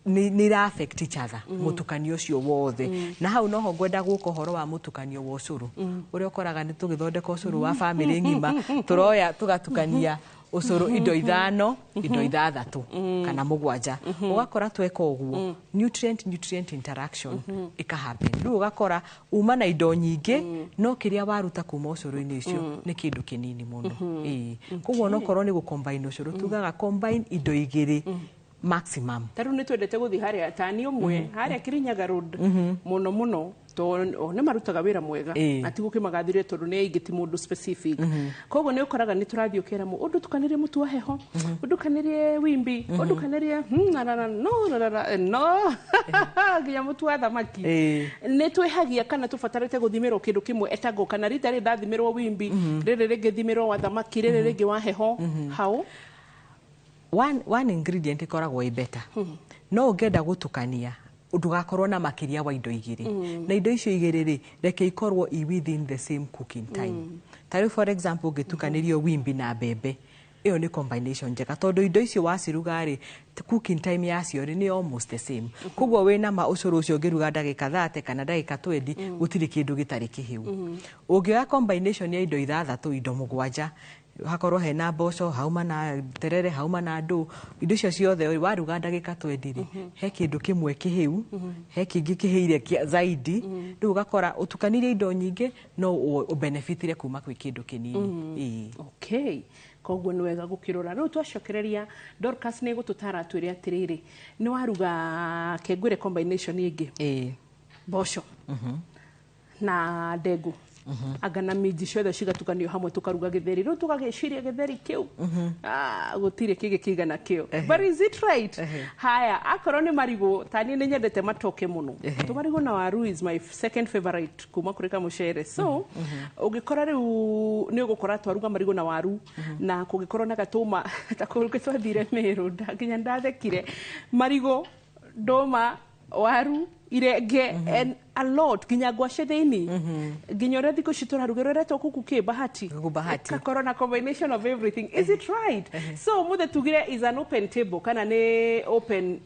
[SPEAKER 2] nĩ ira affect each other, mũtukanio ũcio wothe. Na hau noho ngwenda gũka ũhoro wa mũtukanio wa ũcũrũ, ũrĩa ũkoraga nĩ tũgĩthondeka ũcũrũ wa bamĩrĩ ng'ima, tũroya tũgatukania ũcũrũ indo ithano, indo ithathatũ kana mũgwanja. Ũgakora tweka ũguo, nutrient nutrient interaction ĩka happen. Rĩu ũgakora uma na indo nyingĩ, no kĩrĩa waruta kuma ũcũrũ-inĩ ũcio nĩ kĩndũ kĩnini mũno. Ĩĩ, koguo onokorwo nĩ gũcombine ũcũrũ, tugaga combine indo igĩrĩ maximum.
[SPEAKER 1] Ta rĩu nĩ twendete gũthiĩ harĩa tani ũmwe harĩa Kirinyaga Road mũno mũno, tondũ o nĩ marutaga wĩra mwega. Na ti gũkĩmagathĩrĩria, tondũ nĩ aingĩ, ti mũndũ specific. Koguo nĩ ũkoraga nĩ tũrathiĩ ũkera ũndutukanĩrie mũtu wa heho, ũndukanĩrie wimbi, ũndukanĩrie na na na no na na na no nginya mũtu wa thamaki. Nĩ twĩhagia kana tũbatarĩte gũthimĩrwo kĩndũ kĩmwe etagwo, kana rita rĩrĩ ndathimĩrwo wimbi, rĩrĩ rĩngĩ thimĩrwo wa thamaki, rĩrĩ rĩngĩ wa heho hau.
[SPEAKER 2] One ingredient ĩkoragwo ĩ better, no ũngĩenda gũtukania, ndũgakorwo na makĩria wa indo igĩrĩ. Na indo icio igĩrĩ rĩ, reke ikorwo i within the same cooking time. Ta rĩu for example, ũngĩtukanĩrio wimbi na mbembe, ĩyo nĩ combination njega, tondũ indo icio waciruga rĩ, cooking time yacio rĩ, nĩ almost the same. Koguo wĩna ma ũcũrũ ũcio ũngĩruga ndagĩka 30 kana ndagĩka 20, gũtirĩ kĩndũ gĩtarĩ kĩhĩu. Ũngĩoya combination ya indo ithathatũ, indo mũgwanja, hakorwo hena mboco, hauma na terere, hauma na ndũ, indo icio ciothe waruga ndagĩka 20 rĩ, he kĩndũ kĩmwe kĩhĩu, he kĩngĩ kĩhĩire zaidi. Rĩu ũgakora ũtukanirie indo nyingĩ, no ũbenefitire kuma kwĩ kĩndũ kĩnini. Ĩĩ.
[SPEAKER 1] Okay, koguo nĩ wega gũkĩrora. Rĩu twacokereria, Dorcas nĩ gũtũtara atwĩre atĩrĩrĩ, nĩ waruga kengwĩre combination ĩngĩ, mboco na ndengũ, anga na minji, ciothe cigatukanio hamwe, tukaruga gĩtheri. Rĩu tũgagĩciria gĩtheri kĩu, ah, gũtirĩ kĩngĩ kĩigana kĩo. But is it right? Haya, akorwo nĩ marigũ, ta niĩ nĩ nyendete matoke mũno. Tũmarigũ na waru is my second favorite kuma kũrĩ kamũcere. So ũngĩkora rĩu nĩ ũgũkora twaruga marigũ na waru, na kũngĩkorwo na gatũma, ta kũngĩ twathire Meru, nginya ndathekire, marigũ, ndũma, waru, irenge and a lot, nginya ngwacĩ thĩinĩ, nginya ũrĩa thikũ ici tũrarugĩrwo ĩretwo kuku kĩ bahati.
[SPEAKER 2] Kuku bahati.
[SPEAKER 1] Ĩgakorwo na combination of everything. Is it right? So mũthĩ tugire is an open table, kana nĩ open,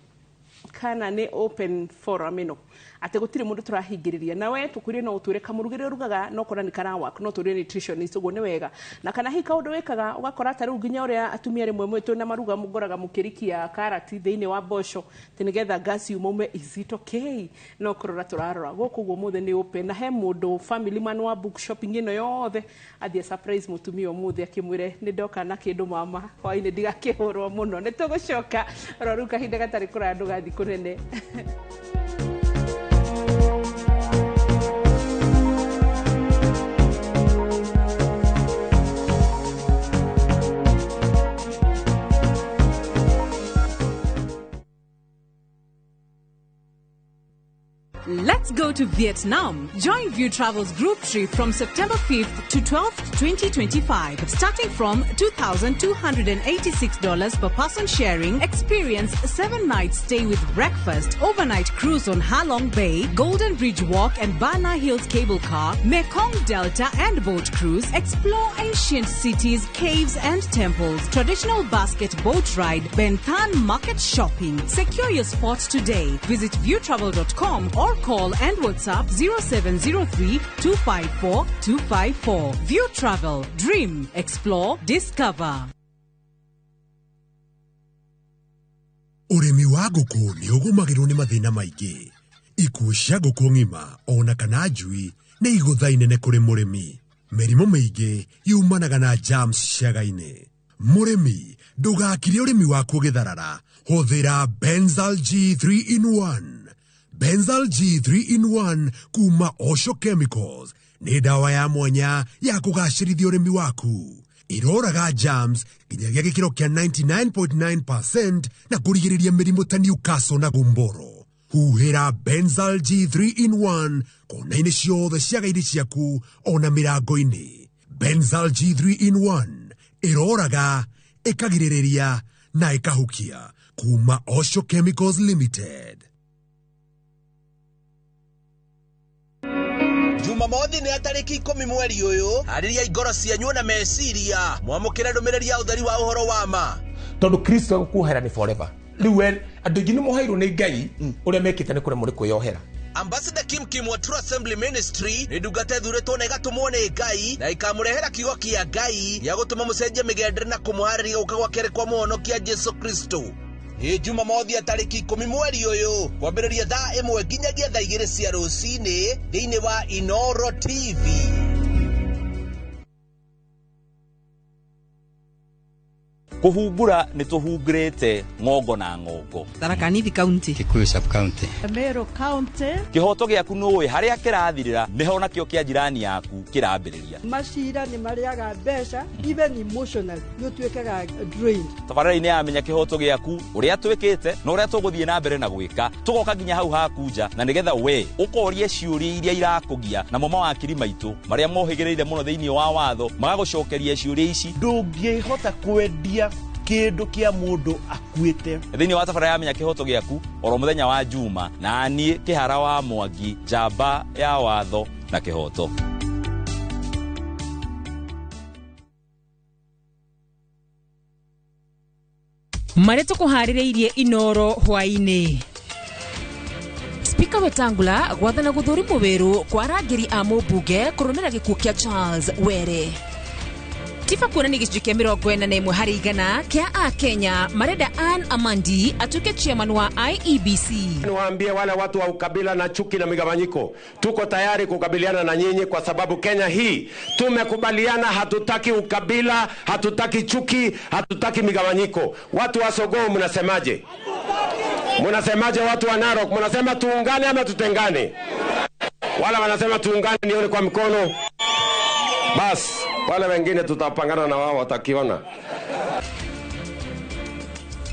[SPEAKER 1] kana nĩ open forum ĩno, atĩ gũtirĩ mũndũ tũrahingĩrĩria. Na we tũkwĩre no ũtwĩre kamũrugĩre ũrugaga, no kora nĩ karawork, no tũrie nutritionist ũguo nĩ wega, na kana hihi kaũndũ wĩkaga ũgakora ta rĩu nginya ũrĩa atumia rĩmwe mwĩ twĩna maruga mũgoraga mũkĩrikia karati thĩinĩ wa mboco atĩ nĩgetha gas yumaume. Is it okay? No kũrora tũrarora gũkũ ũguo. Mũthĩ nĩ open, na he mũndũ family man wa book shopping ĩno yothe athiĩ surprise mũtumia ũmũthĩ, akĩmwĩre nĩ ndoka na kĩndũ mama hwainĩ, ndigakĩhũrwo mũno. Nĩ tũgũcoka oro rĩu kahinda gatarĩ kũraya, ndũgathiĩ kũnene.
[SPEAKER 4] Let's go
[SPEAKER 10] to Vietnam? Join View Travel's group trip from September 5th to 12th, 2025. Starting from $2,286 per person sharing, experience 7-night stay with breakfast, overnight cruise on Halong Bay, Golden Bridge Walk and Bana Hills Cable Car, Mekong Delta and boat cruise, explore ancient cities, caves and temples, traditional basket boat ride, Ben Thanh market shopping. Secure your spot today. Visit viewtravel.com or call and WhatsApp 0703 254 254. View Travel. Dream, explore, discover.
[SPEAKER 11] Ũrĩmi wa ngũkũ nĩ ũgũmagĩrwo nĩ mathĩna maingĩ. Ikuũ cia ngũkũ ng'ima ona kana njui nĩ igũtha inene kũrĩ mũrĩmi. Mĩrimũ mĩingĩ yumanaga na germs ciaga-inĩ. Mũrĩmi ndũgakire ũrĩmi waku ũgĩtharara. Hũthĩra Benzal G3 in 1. Benzal G3 in 1 kuma Osho Chemicals nĩ ndawa ya mwanya ya kũgacĩrithia ũrĩmi waku. Iroraga germs nginyagia gĩkĩro kĩa 99.9% na kũrigĩrĩria mĩrimũ ta Newcastle na gumboro. Huhĩra Benzal G3 in 1 kona-inĩ ciothe ciaga-inĩ ciaku ona mĩrango-inĩ. Benzal G3 in 1 ĩroraga, ĩkagirĩrĩria na ĩkahukia kuma Osho Chemicals Limited.
[SPEAKER 5] Jumamothi nĩ ya tarĩki 10 mweri ũyũ, harĩria ngoro cianyu na meciria mwamũkĩre ndũmĩrĩri ya ũtheri wa ũhoro wa ma.
[SPEAKER 12] Tondũ Kristo agũkuohera nĩ forever. Rĩu we andũ aingĩ nĩ moheirwo nĩ Ngai ũrĩa mekĩte nĩ kũremwo nĩ kwĩyohera.
[SPEAKER 5] Ambassador Kim Kim wa True Assembly Ministry nĩ ndungata ĩthurĩtwo na ĩgatũmwo nĩ Ngai na ĩkamũrehera kiugo kĩa Ngai gĩa gũtũma mũcenjie mĩgendere na kũmũharĩria gũka gwa kerĩ kwa mũhonokia Jesu Kristo. Nĩ Jumamothi ya tarĩki 10 mweri ũyũ kwambĩrĩria thaa 1 nginyagia thaa 2 cia rũcinĩ thĩinĩ wa Inoro TV.
[SPEAKER 13] Kũhumbũra nĩ tũhungurĩte ng'ongo na ng'ongo.
[SPEAKER 9] Tharaka Nithi County,
[SPEAKER 14] Kikuyu sub county,
[SPEAKER 15] Meru County.
[SPEAKER 13] Kĩhoto gĩaku nũĩ harĩa kĩrathirĩra nĩho nakĩo kĩa jirani yaku kĩrambĩrĩria.
[SPEAKER 15] Macira nĩ marĩaga mbeca, even emotional nĩ ũtuĩkaga drained.
[SPEAKER 13] Tabarĩra-inĩ ya Menya Kĩhoto Gĩaku ũrĩa twĩkĩte na ũrĩa tũgũthiĩ na mbere na gwĩka tũgoka nginya hau haku nja na nĩgetha we ũkorie ciũria iria irakũgia namo mawakiri maitũ marĩa mohĩgĩrĩire mũno thĩinĩ wa watho magagũcokeria ciũria ici.
[SPEAKER 16] Ndũngĩhota kwendia kĩndũ kĩa mũndũ akuĩte.
[SPEAKER 13] Thĩinĩ wa tabarĩra ya Menya Kĩhoto Gĩaku oro mũthenya wa Juma na niĩ Kĩhara wa Mwangi, njamba ya watho na kĩhoto.
[SPEAKER 17] Marĩa tũkũharĩrĩirie Inoro hwaĩ-inĩ.
[SPEAKER 4] Spika Wetangula gwathana gũthũrimwo wĩrũ kwa arangĩri a mũmbunge kũrũmĩrĩra gĩkuũ kĩa Charles Were. Tifa kuonania gĩcunjĩ kĩa 41 harĩ igana kĩa Akenya marenda Ann Amandi atuĩke chairman wa IEBC.
[SPEAKER 18] Niwaambie wale watu wa ukabila na chuki na migawanyiko, tuko tayari kukabiliana na nyinyi kwa sababu Kenya hii tumekubaliana, hatutaki ukabila, hatutaki chuki, hatutaki migawanyiko. Watu wa Sogoo mnasemaje? Mnasemaje watu wa Narok? Mnasema tuungane ama tutengane? Wala wanasema tuungane, nione kwa mkono. Bas, wale wengine tutapangana na wao watakiona.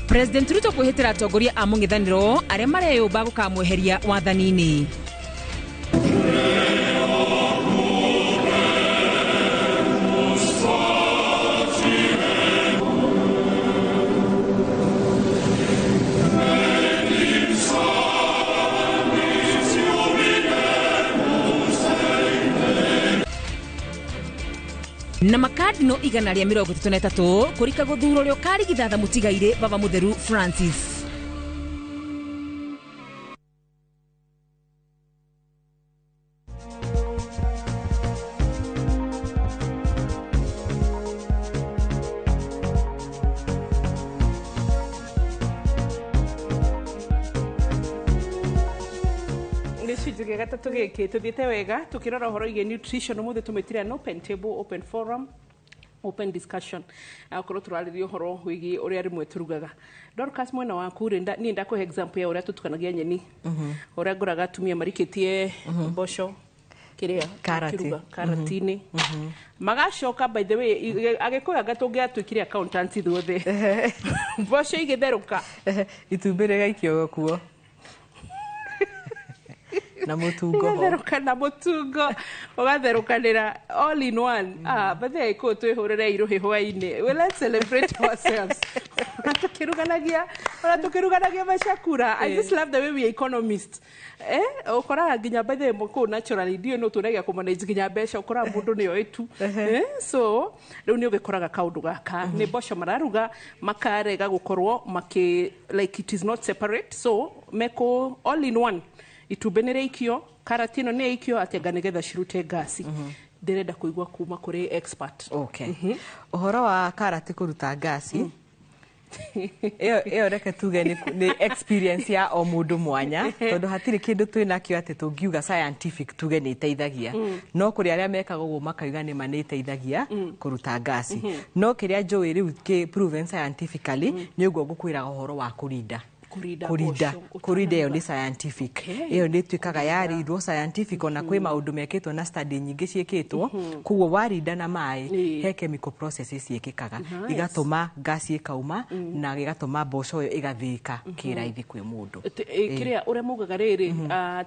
[SPEAKER 17] President Ruto kwĩhĩtĩra atongoria a mũng'ethanĩro arĩa mareyũmba gũkamweheria wathani-inĩ. Na makardino 133 kũrika gũthurwo ũrĩa ũkarigithatha mũtigairĩ Baba Mũtheru Francis.
[SPEAKER 1] Gĩcunjĩ gĩa gatatũ gĩkĩ tũthiĩte wega tũkĩrora ũhoro wĩgiĩ nutrition. Ũmũthĩ tũmĩtire an open table, open forum, open discussion. Akorwo tũrarĩria ũhoro wĩgiĩ ũrĩa rĩmwe tũrugaga. Dorcas, mwena waku rĩ, niĩ ndakũhe example ya ũrĩa tũtukanagia nyeni, ũrĩa ngũraga atumia marikĩtie mboco kĩrĩa
[SPEAKER 2] Karati.
[SPEAKER 1] Karati-inĩ magacoka. By the way, Agĩkũyũ anga tũngĩatuĩkire accountants ithuothe, mboco igĩtherũka
[SPEAKER 2] itumbĩ rĩgaikio kuo. Na mũtungo ho.
[SPEAKER 1] Igatherũka na mũtungo, ũgatherũkanĩra all in one. Ah, bathe kũ twĩhũrĩre irũhĩ hwainĩ. Well, let's celebrate ourselves. Ona tukĩruganagia macakura. I just love the way we are economists. Ũkoraga nginya by the way kũu naturally ndiũĩ no tũragia kũmanage nginya mbeca, ũkoraga mũndũ nĩoĩ tu. So rĩu nĩ ũgĩkoraga kaũndũ gaka nĩ mboco mararuga makarega gũkorwo makĩ like it is not separate, so meko all in one. Itumbĩ nĩ rĩikio, karati ĩno nĩ ĩikio atĩ anga nĩgetha cirute ngasi. Ndĩrenda kũigua kuma kũrĩ expert.
[SPEAKER 2] Okay, ũhoro wa karati kũruta ngasi ĩyo reke tuge nĩ experience ya o mũndũ mwanya, tondũ hatirĩ kĩndũ twĩ nakĩo atĩ tũngiuga scientific tuge nĩ ĩteithagia. No kũrĩ arĩa mekaga ũguo makauga nĩma nĩ ĩteithagia kũruta ngasi. No kĩrĩa njũĩ rĩu kĩ proven scientifically nĩ ũguo ngũkwĩraga ũhoro wa kũrinda.
[SPEAKER 1] Kũrinda
[SPEAKER 2] Kũrinda.
[SPEAKER 1] mboco.
[SPEAKER 2] Kũrinda ĩyo nĩ scientific. Ĩyo nĩ ĩtuĩkaga yarindwo scientific, ona kwĩ maũndũ mekĩtwo na study nyingĩ ciĩkĩtwo. Koguo warinda na maĩ, he chemical processes ciĩkĩkaga igatũma ngasi ĩkauma na ĩgatũma mboco ĩyo ĩgathĩĩka kĩraithi kwĩ mũndũ.
[SPEAKER 1] Kĩrĩa ũrĩa mugaga rĩrĩ,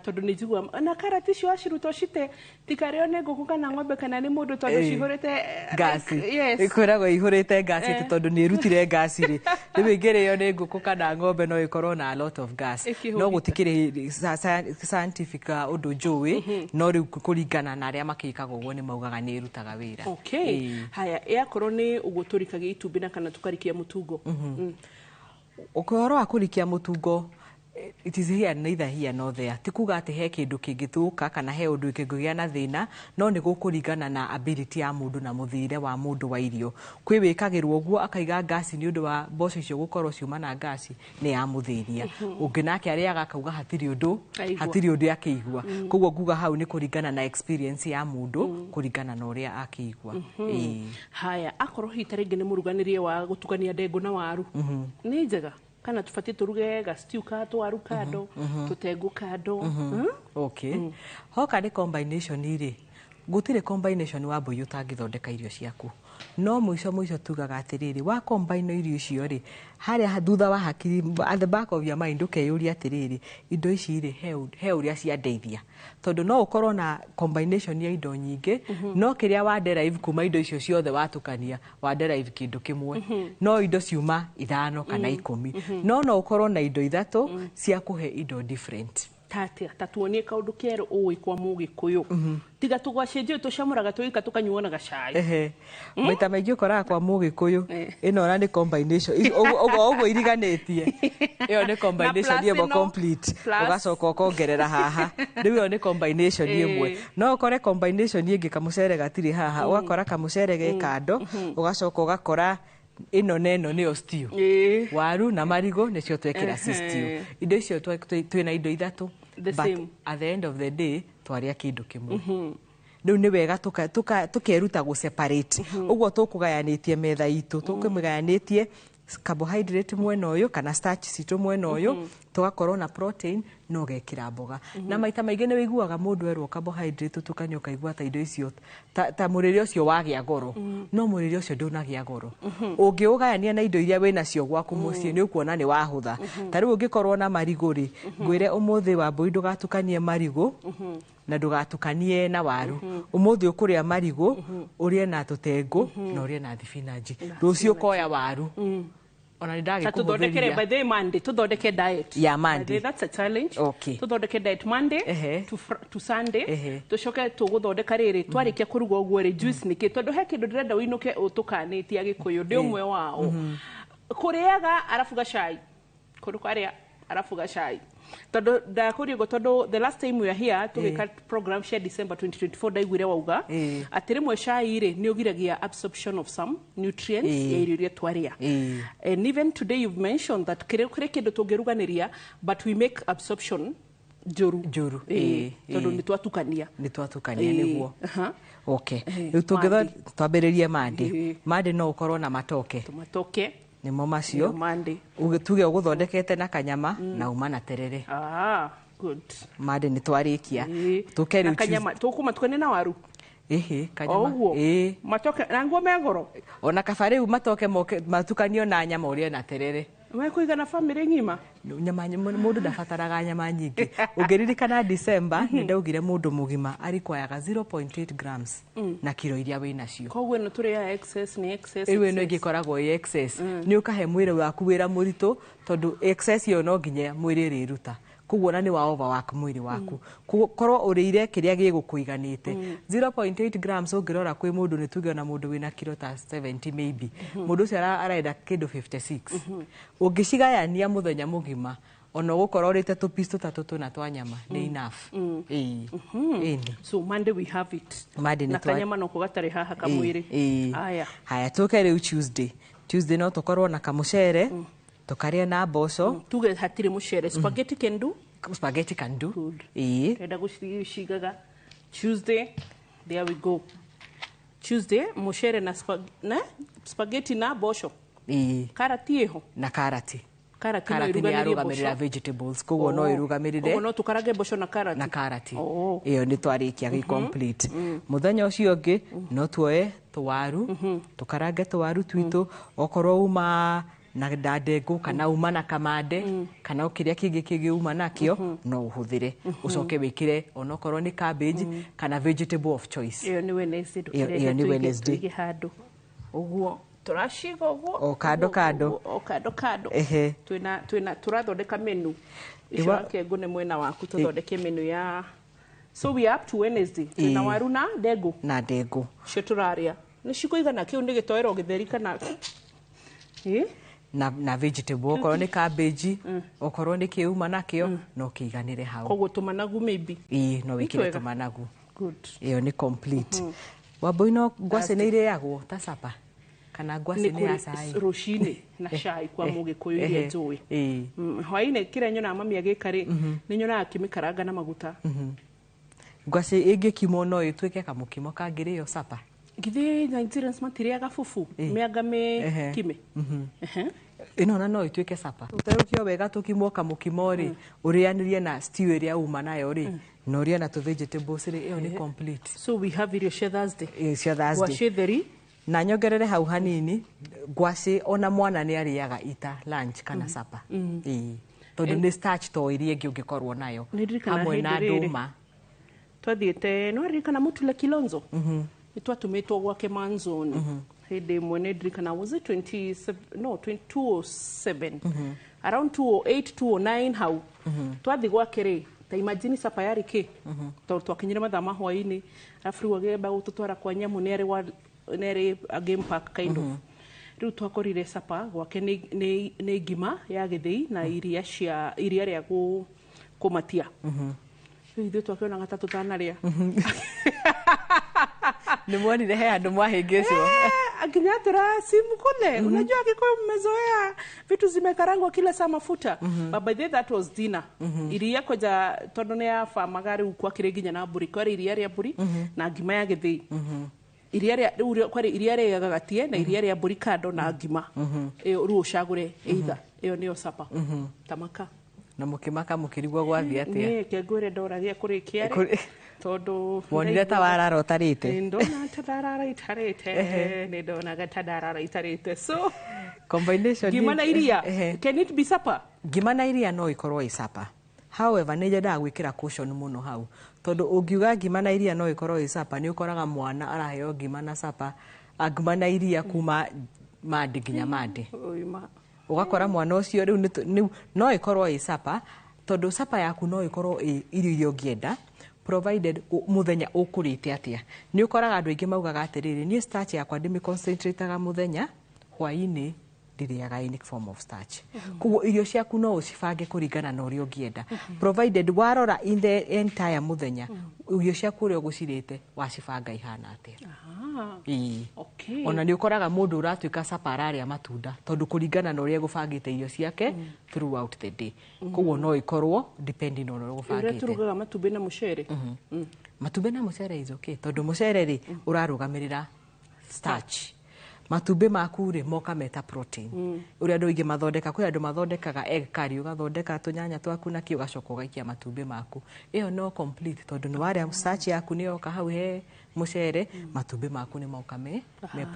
[SPEAKER 1] tondũ nĩ njigua na karati icio waciruta ũcite tikarĩo nĩ ngũkũ kana ng'ombe kana nĩ mũndũ tondũ cihũrĩte
[SPEAKER 2] ngasi.
[SPEAKER 1] Yes.
[SPEAKER 2] Ĩkwĩragwo ihũrĩte ngasi atĩ tondũ nĩ ĩrutire ngasi rĩ, rĩu ĩngĩrĩo nĩ ngũkũ kana ng'ombe no ĩkorwo na a lot of gas.
[SPEAKER 1] Ĩkĩhũgita.
[SPEAKER 2] No gũtikĩrĩ scientific ũndũ njũĩ, no rĩu kũringana na arĩa makĩkaga ũguo nĩ maugaga nĩ ĩrutaga wĩra.
[SPEAKER 1] Okay. Haya, yakorwo nĩ ũguo tũrikagia itumbĩ na kana tũkarikia mũtungo.
[SPEAKER 2] Ũhoro wa kũrikia mũtungo, it is here neither here nor there. Ti kuga atĩ he kĩndũ kĩngĩthũka kana he ũndũ kĩngĩgĩa na thĩna, no nĩ gũkũringana na ability ya mũndũ na mũthĩre wa mũndũ wa irio. Kwĩ wĩkagĩrwo ũguo akaiga ngasi nĩ ũndũ wa mboco icio gũkorwo ciuma na ngasi nĩ yamũthĩnia. Ũngĩ nake arĩaga akauga hatirĩ ũndũ.
[SPEAKER 1] Aigua.
[SPEAKER 2] Hatirĩ ũndũ akĩigua. Koguo nguga hau nĩ kũringana na experience ya mũndũ, kũringana na ũrĩa akĩigua.
[SPEAKER 1] Haya, akorwo hihi ta rĩngĩ nĩ mũruganĩrie wa gũtukania ndengũ na waru, nĩ njega kana tũbatiĩ tũruge ga stew ka twaru kando, tũtengũ kando?
[SPEAKER 2] Okay, hoka nĩ combination rĩ, gũtirĩ combination wa mbũi ũtangĩthondeka irio ciaku, no mũico mũico tugaga atĩrĩrĩ, wa combine irio icio rĩ, harĩa thutha wa hakiri, at the back of your mind, ũkeyũria atĩrĩrĩ, indo ici rĩ, he ũrĩa ciandeithia, tondũ no ũkorwo na combination ya indo nyingĩ, no kĩrĩa wa derive kuma indo icio ciothe watukania, wa derive kĩndũ kĩmwe, no indo ciuma 5 kana 10. No ũkorwo na indo ithatũ cia kũhe indo different.
[SPEAKER 1] Tatia ta tuonie kaũndũ kerũ ũĩ kwa mũgĩkũyũ, tiga tũgwacĩ njũĩ tũcamũraga tũgĩka tũkanyuo na gacai.
[SPEAKER 2] Ehe, maita maingĩ ũkoraga kwa mũgĩkũyũ ĩno ona nĩ combination ũguo ũguo iriganĩtie, ĩyo nĩ combination
[SPEAKER 1] plus
[SPEAKER 2] ĩmwe
[SPEAKER 1] ĩno,
[SPEAKER 2] complete.
[SPEAKER 1] Plus.
[SPEAKER 2] Ũgacoka ũkongerera haha, rĩu ĩyo nĩ combination ĩmwe. No ũkore combination ĩngĩ kamũcere gatirĩ haha, ũgakora kamũcere ge kando, ũgacoka ũgakora ĩno na ĩno nĩyo stew. Waru na marigũ nĩcio twekĩra ci stew. Indo icio twĩna indo ithatũ,
[SPEAKER 1] The
[SPEAKER 2] but
[SPEAKER 1] same.
[SPEAKER 2] at the end of the day twarĩa kĩndũ kĩmwe. Rĩu nĩ wega tũkeruta gũ separate ũguo tũkũgayanĩtie metha itũ, tũkũmĩgayanĩtie carbohydrate mwena ũyũ kana starch citũ mwena ũyũ, tũgakorwo na protein na ũgekĩra mboga. Na maita maingĩ nĩ wĩiguaga mũndũ erwo carbohydrate ũtukanie, ũkaigua ta indo icio ta mũrĩre ũcio wagĩa goro. No mũrĩre ũcio ndũnagĩa goro. Ũngĩũgayania na indo iria wĩnacio gwaku mũciĩ, nĩ ũkuona nĩ wahũtha. Ta rĩu ũngĩkorwo na marigũ rĩ, ngwĩre ũmũthĩ wa mbũri ndũgatukanie marigũ na ndũgatukanie na waru. Ũmũthĩ ũkũrĩa marigũ, ũrĩe na tũtengũ na ũrĩe na thibinanji. Rũciũ ũkoya waru, ona nĩ
[SPEAKER 1] Ta tuthondekere
[SPEAKER 2] ndagĩkũhũthĩria
[SPEAKER 1] by the way Monday tuthondeke diet.
[SPEAKER 2] Ya
[SPEAKER 1] By
[SPEAKER 2] Monday.
[SPEAKER 1] the way, that's a challenge. Tuthondeke diet Monday to Sunday. Tucoke tũgũthondeka rĩrĩ twarĩkia kũruga ũguo rĩ, juice nĩkĩ, tondũ he kĩndũ ndĩrenda ũinũke ũtũkanĩtie. Agĩkũyũ ndĩ ũmwe wao kũrĩaga arabu gacai, kũndũ karĩa arabu gacai, tondũ ndakũria ũguo tondũ the last time we were here tũgĩka program cia December 2024, ndaiguire wauga atĩ rĩmwe cai rĩ nĩ ũgiragia absorption of some nutrients ya irio iria twarĩa. And even today you've mentioned that kĩrĩ kũrĩ kĩndũ tũngĩruganĩria, but we make absorption njũru.
[SPEAKER 2] Njũru.
[SPEAKER 1] Tondũ nĩ twatukania.
[SPEAKER 2] Nĩ twatukania. Nĩguo. Okay, rĩu
[SPEAKER 1] Monday.
[SPEAKER 2] tũngĩtho twambĩrĩrie Monday. Monday no ũkorwo na matoke.
[SPEAKER 1] Matoke.
[SPEAKER 2] Nĩmo macio.
[SPEAKER 1] Nĩmo Monday.
[SPEAKER 2] Tuge ũgũthondekete na kanyama na uma na terere.
[SPEAKER 1] Ah, good.
[SPEAKER 2] Monday nĩ twarĩkia. Tũke
[SPEAKER 1] Na
[SPEAKER 2] rĩu
[SPEAKER 1] kanyama tũkũmatukania na waru?
[SPEAKER 2] Ĩhĩ,
[SPEAKER 1] O
[SPEAKER 2] kanyama.
[SPEAKER 1] ũguo matoke na nguo me goro.
[SPEAKER 2] Ona kaba rĩu matoke moke matukanio na nyama ũrĩe na terere.
[SPEAKER 1] Wekũigana bamĩrĩ ng'ima.
[SPEAKER 2] Nyama mũndũ ndabataraga nyama nyingĩ. Ũngĩririkana December nĩ ndaugire mũndũ mũgima arikwayaga 0.8 grams na kiro iria wĩ nacio.
[SPEAKER 1] Koguo ĩno tũrĩaga excess nĩ excess.
[SPEAKER 2] Rĩu ĩno
[SPEAKER 1] Excess.
[SPEAKER 2] ĩngĩ ĩkoragwo ĩ excess. Nĩ ũkahe mwĩrĩ waku wĩra mũritũ, tondũ excess ĩyo no nginya mwĩrĩ ĩrĩruta. Koguo ona nĩ wa overwork mwĩrĩ waku. Korwo ũrĩire kĩrĩa gĩgũkũiganĩte, 0.8 grams ũngĩrora kwĩ mũndũ, nĩ tuge ona mũndũ wĩna kiro ta 70 maybe, mũndũ ũcio arenda kĩndũ 56. Ũngĩcigayania mũthenya mũgima, ona ũgũkorwo ũrĩte tũpiece tũtatũ tũna twa nyama, nĩ enough. Ĩĩ. Ĩni.
[SPEAKER 1] So Monday we have it.
[SPEAKER 2] Monday nĩ
[SPEAKER 1] na kanyama noko gatarĩ haha kamwĩrĩ.
[SPEAKER 2] Ĩĩ.
[SPEAKER 1] Aya.
[SPEAKER 2] Haya, tũke rĩu Tuesday. Tuesday no tũkorwo na kamũcere, tũkarĩa na mboco.
[SPEAKER 1] Tuge hatirĩ mũcere, spaghetti can do.
[SPEAKER 2] Spaghetti can do. Ĩĩ.
[SPEAKER 1] Renda gũcigaga Tuesday, there we go. Tuesday mũcere na, na spaghetti na mboco.
[SPEAKER 2] Ĩĩ.
[SPEAKER 1] Karati ĩho.
[SPEAKER 2] Na karati.
[SPEAKER 1] Karati no
[SPEAKER 2] Karati nĩ
[SPEAKER 1] ĩruganĩrie
[SPEAKER 2] yarũgamĩrĩra
[SPEAKER 1] mboco.
[SPEAKER 2] vegetables, koguo no ĩrũgamĩrĩre.
[SPEAKER 1] Koguo no tũkarange mboco na karati.
[SPEAKER 2] Na karati. Ĩyo nĩ twarĩkia gĩ complete. Mũthenya ũcio ũngĩ no tuoe tũwaru, tũkarange tũwaru twitũ, okorwo uma na ndengũ kana uma na kamande kana o kĩrĩa kĩngĩ kĩngĩ uma nakĩo, no ũhũthĩre. Ũcoke wĩkĩre onokorwo nĩ cabbage kana vegetable of choice.
[SPEAKER 1] Ĩyo nĩ Wednesday.
[SPEAKER 2] Ĩyo nĩ Wednesday.
[SPEAKER 1] Tũige handũ ũguo tũraciga ũguo.
[SPEAKER 2] O kando kando.
[SPEAKER 1] O kando kando.
[SPEAKER 2] Ehe.
[SPEAKER 1] Twĩna tũrathondeka menu icio. Wake nĩ mwena waku tũthondeke menu ya, so we are up to Wednesday. Twĩna waru na ndengũ.
[SPEAKER 2] Na ndengũ.
[SPEAKER 1] Icio tũrarĩa nĩ cikũigana? Kĩu nĩ gĩtoero gĩtheri kana ĩ?
[SPEAKER 2] Na vegetable, okorwo nĩ cabbage, okorwo nĩ kĩuma nakĩo, no kĩiganĩre hau.
[SPEAKER 1] Koguo tũmanagu maybe.
[SPEAKER 2] Ĩĩ, no
[SPEAKER 1] Nĩ
[SPEAKER 2] wĩkĩre
[SPEAKER 1] twega.
[SPEAKER 2] tũmanagu.
[SPEAKER 1] Good.
[SPEAKER 2] Ĩyo nĩ complete. Wambui, no ngwacĩ nĩ irĩagwo ta sapa kana ngwacĩ nĩ ya cai?
[SPEAKER 1] Rũcinĩ na cai kwa mũgĩkũyũ iria njũĩ. Hwaĩ-inĩ kĩrĩa nyonaga mami agĩka rĩ, nĩ nyonaga akĩmĩkaranga na maguta.
[SPEAKER 2] Ngwacĩ ĩngĩkimwo no ĩtuĩke kamũkimo kangĩrĩo sapa.
[SPEAKER 1] Githĩ Nigerians matirĩaga fufu, mĩanga mĩkime?
[SPEAKER 2] Ĩno ona no ĩtuĩke sapa. Tũtherũkio wega tũkimwo kamũkimo rĩ, ũrĩanĩrie na stew ĩrĩa uma nayo rĩ, na ũrĩe na tũ vegetables rĩ, ĩyo nĩ complete.
[SPEAKER 1] So we have irio cia Thursday.
[SPEAKER 2] Ĩĩ, cia Thursday.
[SPEAKER 1] Ngwacĩ theri.
[SPEAKER 2] Na nyongerere hau hanini, ngwacĩ ona mwana nĩ arĩaga ita lunch kana sapa. Ĩĩ, tondũ nĩ starch to ĩrĩa ĩngĩ ũngĩkorwo nayo
[SPEAKER 1] Nĩ ndirikana
[SPEAKER 2] hamwe na
[SPEAKER 1] hĩndĩ rĩrĩ.
[SPEAKER 2] ndũma.
[SPEAKER 1] Twathiĩte, nĩ waririkana Mutule Kilonzo? Nĩ twatũmĩtwo gwake Manzoni hĩndĩ ĩmwe, nĩ ndirikana, was it 27, no, 207, around 208, 209 hau. Twathi gwake rĩ, ta imagine sapa yarĩ kĩ, tondũ twakinyire mathaa ma hwaĩ-inĩ, arabu rĩu agĩamba gũtũtwara kwa nyamũ, nĩ arĩ wa nĩ arĩ a game park kind of. Rĩu twakorire sapa gwake nĩ ngima ya gĩthĩi na iria cia iria rĩa kũmatia. Rĩu ithuĩ twakĩonaga ta tũtanarĩa.
[SPEAKER 2] Nĩ mwonire he handũ mwahĩngĩcwo.
[SPEAKER 1] Nginya atĩra simu kule, unajua Kikuyu mmezoea vitu zimekarangwa kila saa mafuta. But by the way, that was dinner. Iria kwanja tondũ nĩ yabamaga rĩu kwakĩrĩ nginya na mbũri, kwarĩ iria rĩa mbũri na ngima ya gĩthĩi. Iria rĩa rĩu kwarĩ iria rĩa gagatie na iria rĩa mbũri kando na ngima ĩyo. Rĩu ũcagũre either, ĩyo nĩyo sapa tamaka.
[SPEAKER 2] Na mũkĩmaka mũkĩrigwo gwathiĩ atĩa.
[SPEAKER 1] Niĩ kengwĩre ndoragia kũrĩkia rĩ tondũ
[SPEAKER 2] Wonire ta warara ũtarĩte.
[SPEAKER 1] Nĩ ndona ta ndarara itarĩte. Nĩ ndonaga ta ndarara itarĩte, so
[SPEAKER 2] combination
[SPEAKER 1] ngima na iria, can it be supper?
[SPEAKER 2] Ngima na iria no ikorwo ĩ supper. However, nĩ nyendaga gwĩkĩra caution mũno hau, tondũ ũngiuga ngima na iria no ĩkorwo ĩ supper, nĩ ũkoraga mwana araheo ngima na supper, ngima na iria kuma Monday nginya Monday.
[SPEAKER 1] Ũima.
[SPEAKER 2] Ũgakora mwana ũcio rĩu no ĩkorwo ĩ supper, tondũ supper yaku no ĩkorwo ĩ irio iria ũngĩenda, provided mũthenya ũkũrĩte atĩa. Nĩ ũkoraga andũ aingĩ maugaga atĩrĩrĩ, niĩ starch yakwa ndĩmĩconcentrateaga mũthenya, hwaĩ-inĩ ndĩrĩaga any form of starch. Koguo irio ciaku no ũcibange kũringana na ũrĩa ũngĩenda, provided warora in the entire mũthenya irio ciaku ũrĩa ũgũcirĩte wacibanga ihana atĩa. Ĩĩ. Ona nĩ ũkoraga mũndũ ũratuĩka sapa ararĩa matunda, tondũ kũringana na ũrĩa egũbangĩte irio ciake throughout the day. Koguo no ĩkorwo depending on ũrĩa
[SPEAKER 1] Ũrĩa
[SPEAKER 2] ũgũbangĩte.
[SPEAKER 1] Tũrugaga matumbĩ na mũcere.
[SPEAKER 2] Matumbĩ na mũcere is okay, tondũ mũcere rĩ, ũrarũgamĩrĩra starch. Matumbĩ maku rĩ, moka meta protein. Ũrĩa andũ aingĩ mathondeka, kwĩ andũ mathondekaga egg curry, ũgathondeka tũnyanya twaku na kĩ, ũgacoka ũgaikia matumbĩ maku. Ĩyo no complete, tondũ nĩ warĩa starch yaku nĩ yoka hau he mũcere, matumbĩ maku nĩ moka me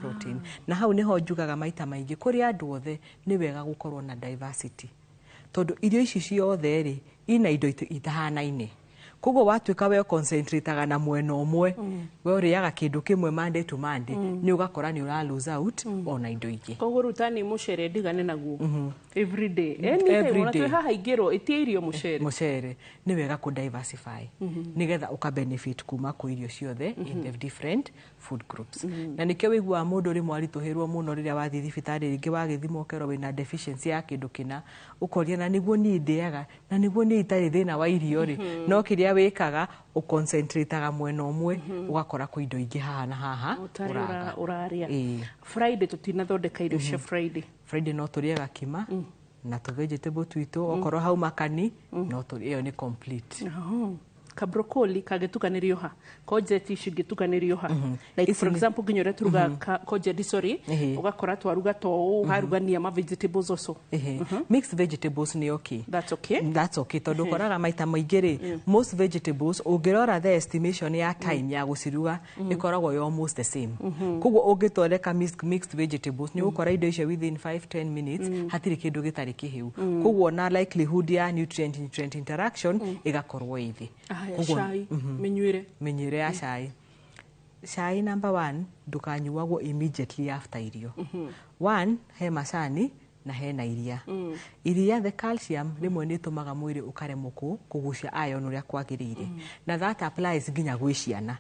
[SPEAKER 2] protein. Na hau nĩho njugaga maita maingĩ kũrĩ andũ othe, nĩ wega gũkorwo na diversity, tondũ irio ici ciothe rĩ, ina indo itahanaine. Koguo watuĩka we concentrateaga na mwena ũmwe, we ũrĩaga kĩndũ kĩmwe Monday to Monday, nĩ ũgakora nĩ ũra lose out ona indo ingĩ.
[SPEAKER 1] Koguo rĩu tani mũcere ndigane naguo every day, anytime.
[SPEAKER 2] Every
[SPEAKER 1] Ona
[SPEAKER 2] day.
[SPEAKER 1] twĩ haha ingĩrwo ĩtia irio mũcere.
[SPEAKER 2] Mũcere nĩ wega kũ diversify nĩgetha ũka benefit kuma kwĩ irio ciothe in the different food groups. Na nĩkĩo wĩiguaga mũndũ rĩmwe aritũhĩrwo mũno rĩrĩa wathiĩ thibitarĩ, rĩngĩ wagĩthimwo ũkerwo wĩna deficiency ya kĩndũ kĩna, ũkoria na nĩguo niĩ ndĩaga, na nĩguo niĩ itarĩ thĩna wa irio rĩ, no kĩrĩa wĩkaga ũconcentrateaga mwena ũmwe, ũgakora kwĩ indo ingĩ haha na haha
[SPEAKER 1] ũtarĩ
[SPEAKER 2] ũraga.
[SPEAKER 1] Ũrarĩa.
[SPEAKER 2] Ĩĩ.
[SPEAKER 1] Friday tũtinathondeka irio cia Friday.
[SPEAKER 2] Friday no tũrĩaga kima na tũ vegetable twitũ, okorwo hau makani no ĩyo nĩ complete.
[SPEAKER 1] Oh. Ka broccoli kangĩtukanĩrio ha, courgette ici ingĩtukanĩrio ha, like
[SPEAKER 2] Ici
[SPEAKER 1] for example nginya ũrĩa turugaga courgette, sorry, ũgakora twaruga to ũũ, ũkarugania ma vegetables also.
[SPEAKER 2] Ehe. Mixed vegetables nĩ okay.
[SPEAKER 1] That's okay.
[SPEAKER 2] That's okay, tondũ ũkoraga maita maingĩ rĩ, most vegetables ũngĩrora the estimation ya time ya gũciruga ĩkoragwo ĩ almost the same. Koguo ũngĩthondeka mixed vegetables, nĩ ũgũkora indo icio within 5 10 minutes hatirĩ kĩndũ gĩtarĩ kĩhĩu. Koguo na likelihood ya nutrient interaction ĩgakorwo ĩ thĩ.
[SPEAKER 1] Aya,
[SPEAKER 2] Koguo
[SPEAKER 1] cai mĩnyuĩre.
[SPEAKER 2] Mĩnyuĩre ya cai, cai number one, ndũkanyuagwo immediately after irio. One, he macani na hena iria. Iria, the calcium rĩmwe nĩ ĩtũmaga mwĩrĩ ũkaremwo kũgucia iron ũrĩa kwagĩrĩire. Na that applies nginya gwĩ ciana.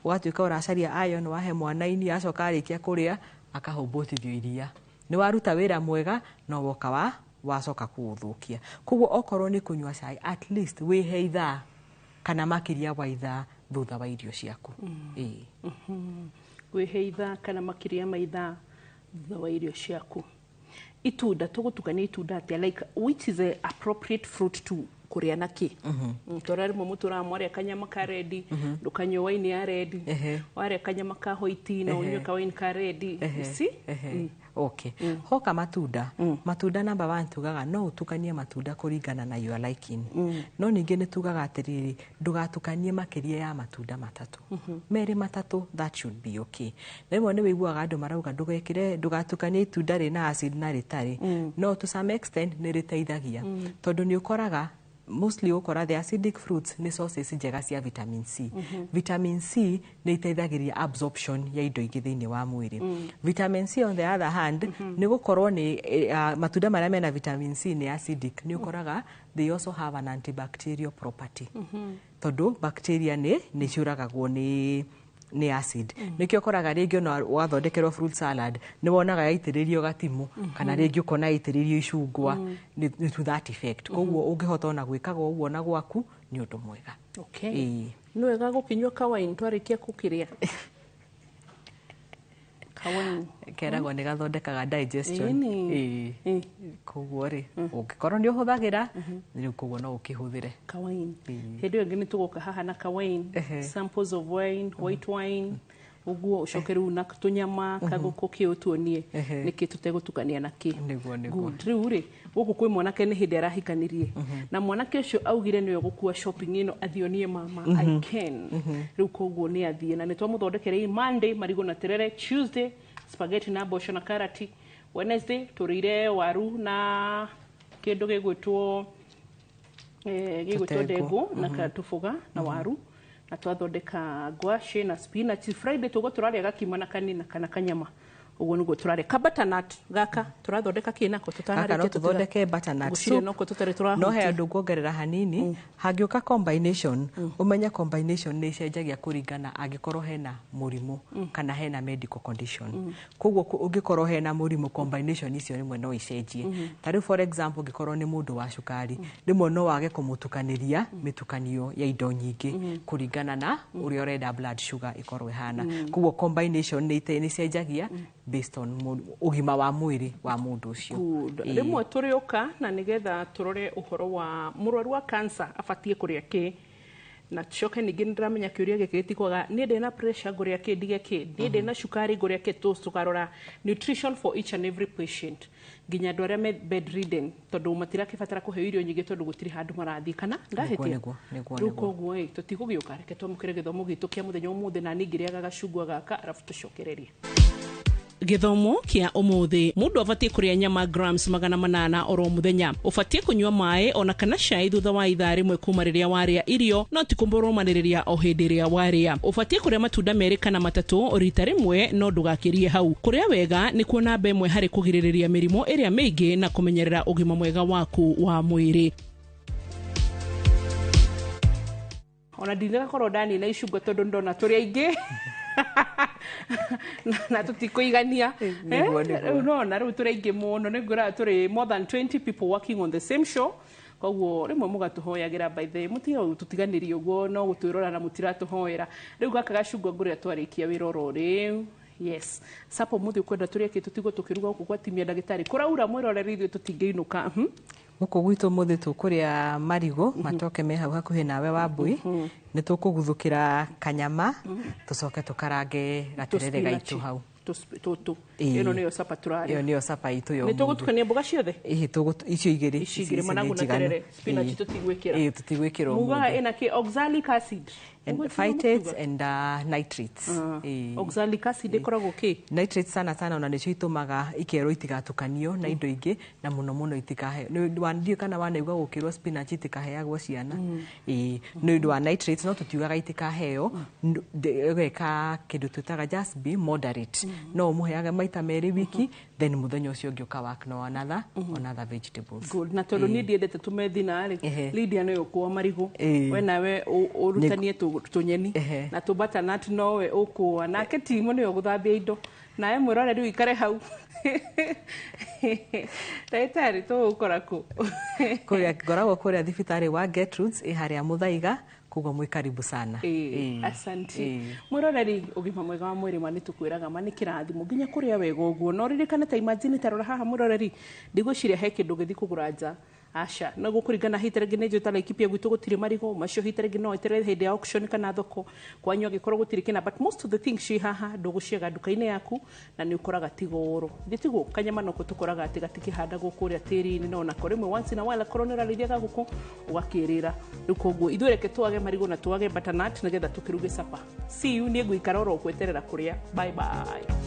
[SPEAKER 2] Ũgatuĩka ũracaria iron, wahe mwana ini, acoka arĩkia kũrĩa akahũmbũtithio iria, nĩ waruta wĩra mwega no woka wa wacoka kũũthũkia. Koguo okorwo nĩ kũnyua cai, at least wĩhe ithaa kana makĩria wa ithaa thutha wa irio ciaku. Ĩĩ.
[SPEAKER 1] Wĩhe ithaa kana makĩria ma ithaa thutha wa irio ciaku. Itunda tũgũtukania itunda atĩa? Like which is a appropriate fruit to kũrĩa na kĩ? Tondũ rĩmwe mũtũraga mwarĩa kanyama ka red, ndũkanyue waini ya red. Warĩa kanyama ka white, no ũnyue kawaini ka red. You see?
[SPEAKER 2] Ehe. Okay. Hoka matunda. Matunda number one, tugaga no ũtukanie matunda kũringana na your liking. No ningĩ nĩ tugaga atĩrĩrĩ, ndũgatukanie makĩria ya matunda matatũ. Merĩ matatũ, that should be okay. Na rĩmwe nĩ wĩiguaga andũ marauga ndũgekĩre, ndũgatukanie itunda rĩna acid na rĩtarĩ. No to some extent nĩ rĩteithagia. Tondũ nĩ ũkoraga mostly ũkora the acidic fruits nĩ sources njega cia vitamin C. Vitamin C nĩ iteithagĩrĩria absorption ya indo ingĩ thĩinĩ wa mwĩrĩ. Vitamin C on the other hand, nĩ gũkorwo nĩ matunda marĩa mena vitamin C nĩ acidic, nĩ ũkoraga they also have an antibacterial property, tondũ bacteria nĩ ciũragagwo nĩ acid. Nĩkĩo ũkoraga rĩngĩ ona wathondekerwo fruit salad, nĩ wonaga yaitĩrĩrio gatimũ, kana rĩngĩ ũkona yaitĩrĩrio icungwa, nĩ to that effect. Koguo ũngĩhota ona gwĩkaga ũguo na gwaku nĩ ũndũ mwega.
[SPEAKER 1] Okay.
[SPEAKER 2] Ĩĩ.
[SPEAKER 1] Nĩ wega gũkĩnyua kawaini twarĩkia kũkĩrĩa kawaini?
[SPEAKER 2] Keragwo nĩ gathondekaga digestion.
[SPEAKER 1] Ĩni.
[SPEAKER 2] Ĩĩ. Koguo rĩ, ũngĩkorwo nĩ ũhũthagĩra rĩu, koguo no ũkĩhũthĩre.
[SPEAKER 1] Kawaini. Hĩndĩ ĩyo ĩngĩ nĩ tũgoka haha na kawaini, samples of wine, white wine ũguo, ũcoke rĩu na tũnyama kagũkũ kĩ, ũtuonie nĩkĩ tũtegũtukania na kĩ.
[SPEAKER 2] Nĩguo.
[SPEAKER 1] Good. Rĩu rĩ, gũkũ kwĩ mwanake nĩ hĩndĩ arahikanirie, na mwanake ũcio augire nĩwe gũkua shopping ĩno athionie mama I can. Rĩu koguo nĩ athiĩ, na nĩ twamũthondekeire Monday marigũ na terere, Tuesday spaghetti na mboco na karati, Wednesday tũrĩire waru na kĩndũ gĩgwĩtwo gĩgwĩtwo
[SPEAKER 2] Tũtengũ.
[SPEAKER 1] Ndengũ na tũboga na waru, na twathondeka ngwacĩ na spinach. Friday tũguo tũrarĩa gakima na kanina kana kanyama, ũguo nĩguo tũrarĩa. Ka butternut gaka tũrathondeka kĩ nako?
[SPEAKER 2] Gaka no tũthondeke butternut
[SPEAKER 1] Ngwĩciria
[SPEAKER 2] soup.
[SPEAKER 1] noko tũtarĩ
[SPEAKER 2] No he
[SPEAKER 1] tũrahutia.
[SPEAKER 2] andũ nguongerera hanini, hangĩũka combination, ũmenye combination nĩ icenjagia kũringana angĩkorwo hena mũrimũ kana hena medical condition. Koguo ũngĩkorwo hena mũrimũ, combination icio rĩmwe no icenjie. Ta rĩu for example, ũngĩkorwo nĩ mũndũ wa cukari, rĩmwe no wage kũmũtukanĩria mĩtukanio ya indo nyingĩ kũringana na ũrĩa ũrenda blood sugar ĩkorwo ĩhana. Koguo combination nĩ icenjagia based on ũgima wa mwĩrĩ wa mũndũ ũcio.
[SPEAKER 1] Good.
[SPEAKER 2] Ĩĩ.
[SPEAKER 1] Rĩmwe tũrĩũka na nĩgetha tũrore ũhoro wa mũrwaru wa cancer abatiĩ kũrĩa kĩ. Na tucoke ningĩ nĩndĩramenya kĩũria gĩkĩ gĩtikwaga, niĩ ndĩna pressure ngũrĩa kĩ ndige kĩ, niĩ ndĩna cukari ngũrĩa kĩ, tũkarora nutrition for each and every patient, nginya andũ arĩa me bedridden, tondũ matirakĩbatara kũheo irio nyingĩ tondũ gũtirĩ handũ marathiĩ, kana ndahĩtia?
[SPEAKER 2] Nĩguo, nĩguo.
[SPEAKER 1] Rĩu
[SPEAKER 2] Nĩguo.
[SPEAKER 1] Koguo ĩ tũtigũgĩũka, reke twamũkĩre gĩthomo gitũ kĩa mũthenya ũmũthĩ, na niĩ ngĩrĩaga gacungwa gaka arabu tũcokererie gĩthomo kĩa ũmũthĩ. Mũndũ abatiĩ kũrĩa nyama grams 800 oro mũthenya. Ũbatiĩ kũnyua maĩ ona kana cai thutha wa ithaa 1 kuma rĩrĩa warĩa irio, no ti kũmũrũmanĩrĩria o hĩndĩ ĩrĩa warĩa. Ũbatiĩ kũrĩa matunda 2 kana 3 rita 1, no ndũgakĩrie hau. Kũrĩa wega nĩkuo namba 1 harĩ kũgirĩrĩria mĩrimũ ĩrĩa mĩingĩ na kũmenyerera ũgima mwega waku wa mwĩrĩ. Ona ndinagakorwo ndanina icungwa tondũ ndona tũrĩ aingĩ na tũtikũigania.
[SPEAKER 2] Nĩguo, nĩguo.
[SPEAKER 1] Rĩu nona rĩu tũrĩ aingĩ mũno, nĩ ngwĩraga tũrĩ more than 20 people working on the same show, koguo rĩmwe mũgatũhoyagĩra. By the mũtige tũtiganĩrie ũguo, no gũtwĩrora na mũtiratũhoera. Rĩu gaka gacungwa ngũrĩa twarĩkia wĩra oro rĩu. Yes, sapo mũthĩ ũkwenda tũrĩe kĩ tũtigwo tũkĩruga gũkũ gwatimia ndagĩtarĩ kũraura mwĩroreri, ithuĩ tũtingĩinũka.
[SPEAKER 2] Gũkũ gwitũ mũthĩ tũkũrĩa marigũ matoke me hau hakuhĩ nawe wa mbui, nĩ tũkũguthũkĩra kanyama, tũcoke tũkarange gaterere gaitũ hau.
[SPEAKER 1] Tũtũ.
[SPEAKER 2] Ĩĩ.
[SPEAKER 1] Ĩno nĩyo sapa tũrarĩa?
[SPEAKER 2] Ĩyo nĩyo sapa itũ ya
[SPEAKER 1] Nĩ
[SPEAKER 2] ũmũthĩ.
[SPEAKER 1] Tũgũtukania mboga ciothe?
[SPEAKER 2] Ĩhĩ, icio igĩrĩ.
[SPEAKER 1] Ici igĩrĩ,
[SPEAKER 2] Ici
[SPEAKER 1] managu
[SPEAKER 2] nĩ
[SPEAKER 1] na
[SPEAKER 2] njiganu.
[SPEAKER 1] terere. Spinach
[SPEAKER 2] Ĩĩ.
[SPEAKER 1] tũtigwĩkĩra?
[SPEAKER 2] Ĩĩ, tũtigwĩkĩra
[SPEAKER 1] Mugaga
[SPEAKER 2] ũmũthĩ.
[SPEAKER 1] ĩna kĩ? Oxalic acid?
[SPEAKER 2] And
[SPEAKER 1] Ũguo tiguo
[SPEAKER 2] phytates
[SPEAKER 1] mũkiuga?
[SPEAKER 2] and nitrates. Ĩĩ.
[SPEAKER 1] Oxalic acid ĩkoragwo kĩ?
[SPEAKER 2] Nitrates sana sana ona nĩcio itũmaga ikerwo itigatukanio na indo ingĩ, na mũno mũno itikahe ndiũĩ kana wanaigua gũkĩrwo spinach itikaheagwo ciana. Ĩĩ, nĩ ũndũ wa nitrates, no tũtiugaga itikaheo. Ũgeka kĩndũ twĩtaga just be moderate, no ũmũheage maita 2 wiki, then mũthenya ũcio ũngĩ ũka work no another on other vegetables.
[SPEAKER 1] Good. Na tondũ niĩ ndiendete tũmethina rĩ,
[SPEAKER 2] Ehe.
[SPEAKER 1] Lydia nĩwe ũkũa marigũ,
[SPEAKER 2] Ĩĩ.
[SPEAKER 1] we nawe ũrutanie tũnyeni
[SPEAKER 2] Ehe.
[SPEAKER 1] na tũ butternut nowe ũkũa, nake Timo nĩwe ũgũthambia indo, nawe mwĩrore rĩu ikare hau. Ndagĩtarĩ, tũgũkora kũ?
[SPEAKER 2] Kũrĩa ngoragwo, kũrĩa thibitarĩ wa Gertrudes ĩ harĩa Mũthaiga, koguo mwĩ karibu sana.
[SPEAKER 1] Ĩĩ,
[SPEAKER 2] Ĩĩ.
[SPEAKER 1] asanti.
[SPEAKER 2] Ĩĩ.
[SPEAKER 1] Mwĩroreri, ũgima mwega wa mwĩrĩ ma nĩ tũkwĩraga ma nĩ kĩrathimo nginya kũrĩa wega ũguo, no ririkane ta imagine, ta rora haha mwĩroreri, ndigwĩciria he kĩndũ ũngĩthiĩ kũgũra nja, aca, no gũkũringana. Hita rĩngĩ nĩ njũĩ ta Laikipia gwitũ gũtirĩ marigũ macio, hita rĩngĩ no weterere hĩndĩ ya auction kana thoko kwanyu angĩkorwo gũtirĩ kĩna, but most of the things ci haha ndũgũciaga nduka-inĩ yaku, na nĩ ũkoraga ti goro thĩ tiguo. Kanyama noko tũkoraga atĩ gatikĩhandagwo kũrĩa tĩri-inĩ, no onako rĩmwe once in a while akorwo nĩ ũrarĩithia gagũkũ ũgakĩrĩra. Rĩu koguo ithuĩ reke twage marigũ na twage butternut nĩgetha tũkĩruge sapa. See you, niĩ ngũikara oro gweterera kũrĩa. Bye bye.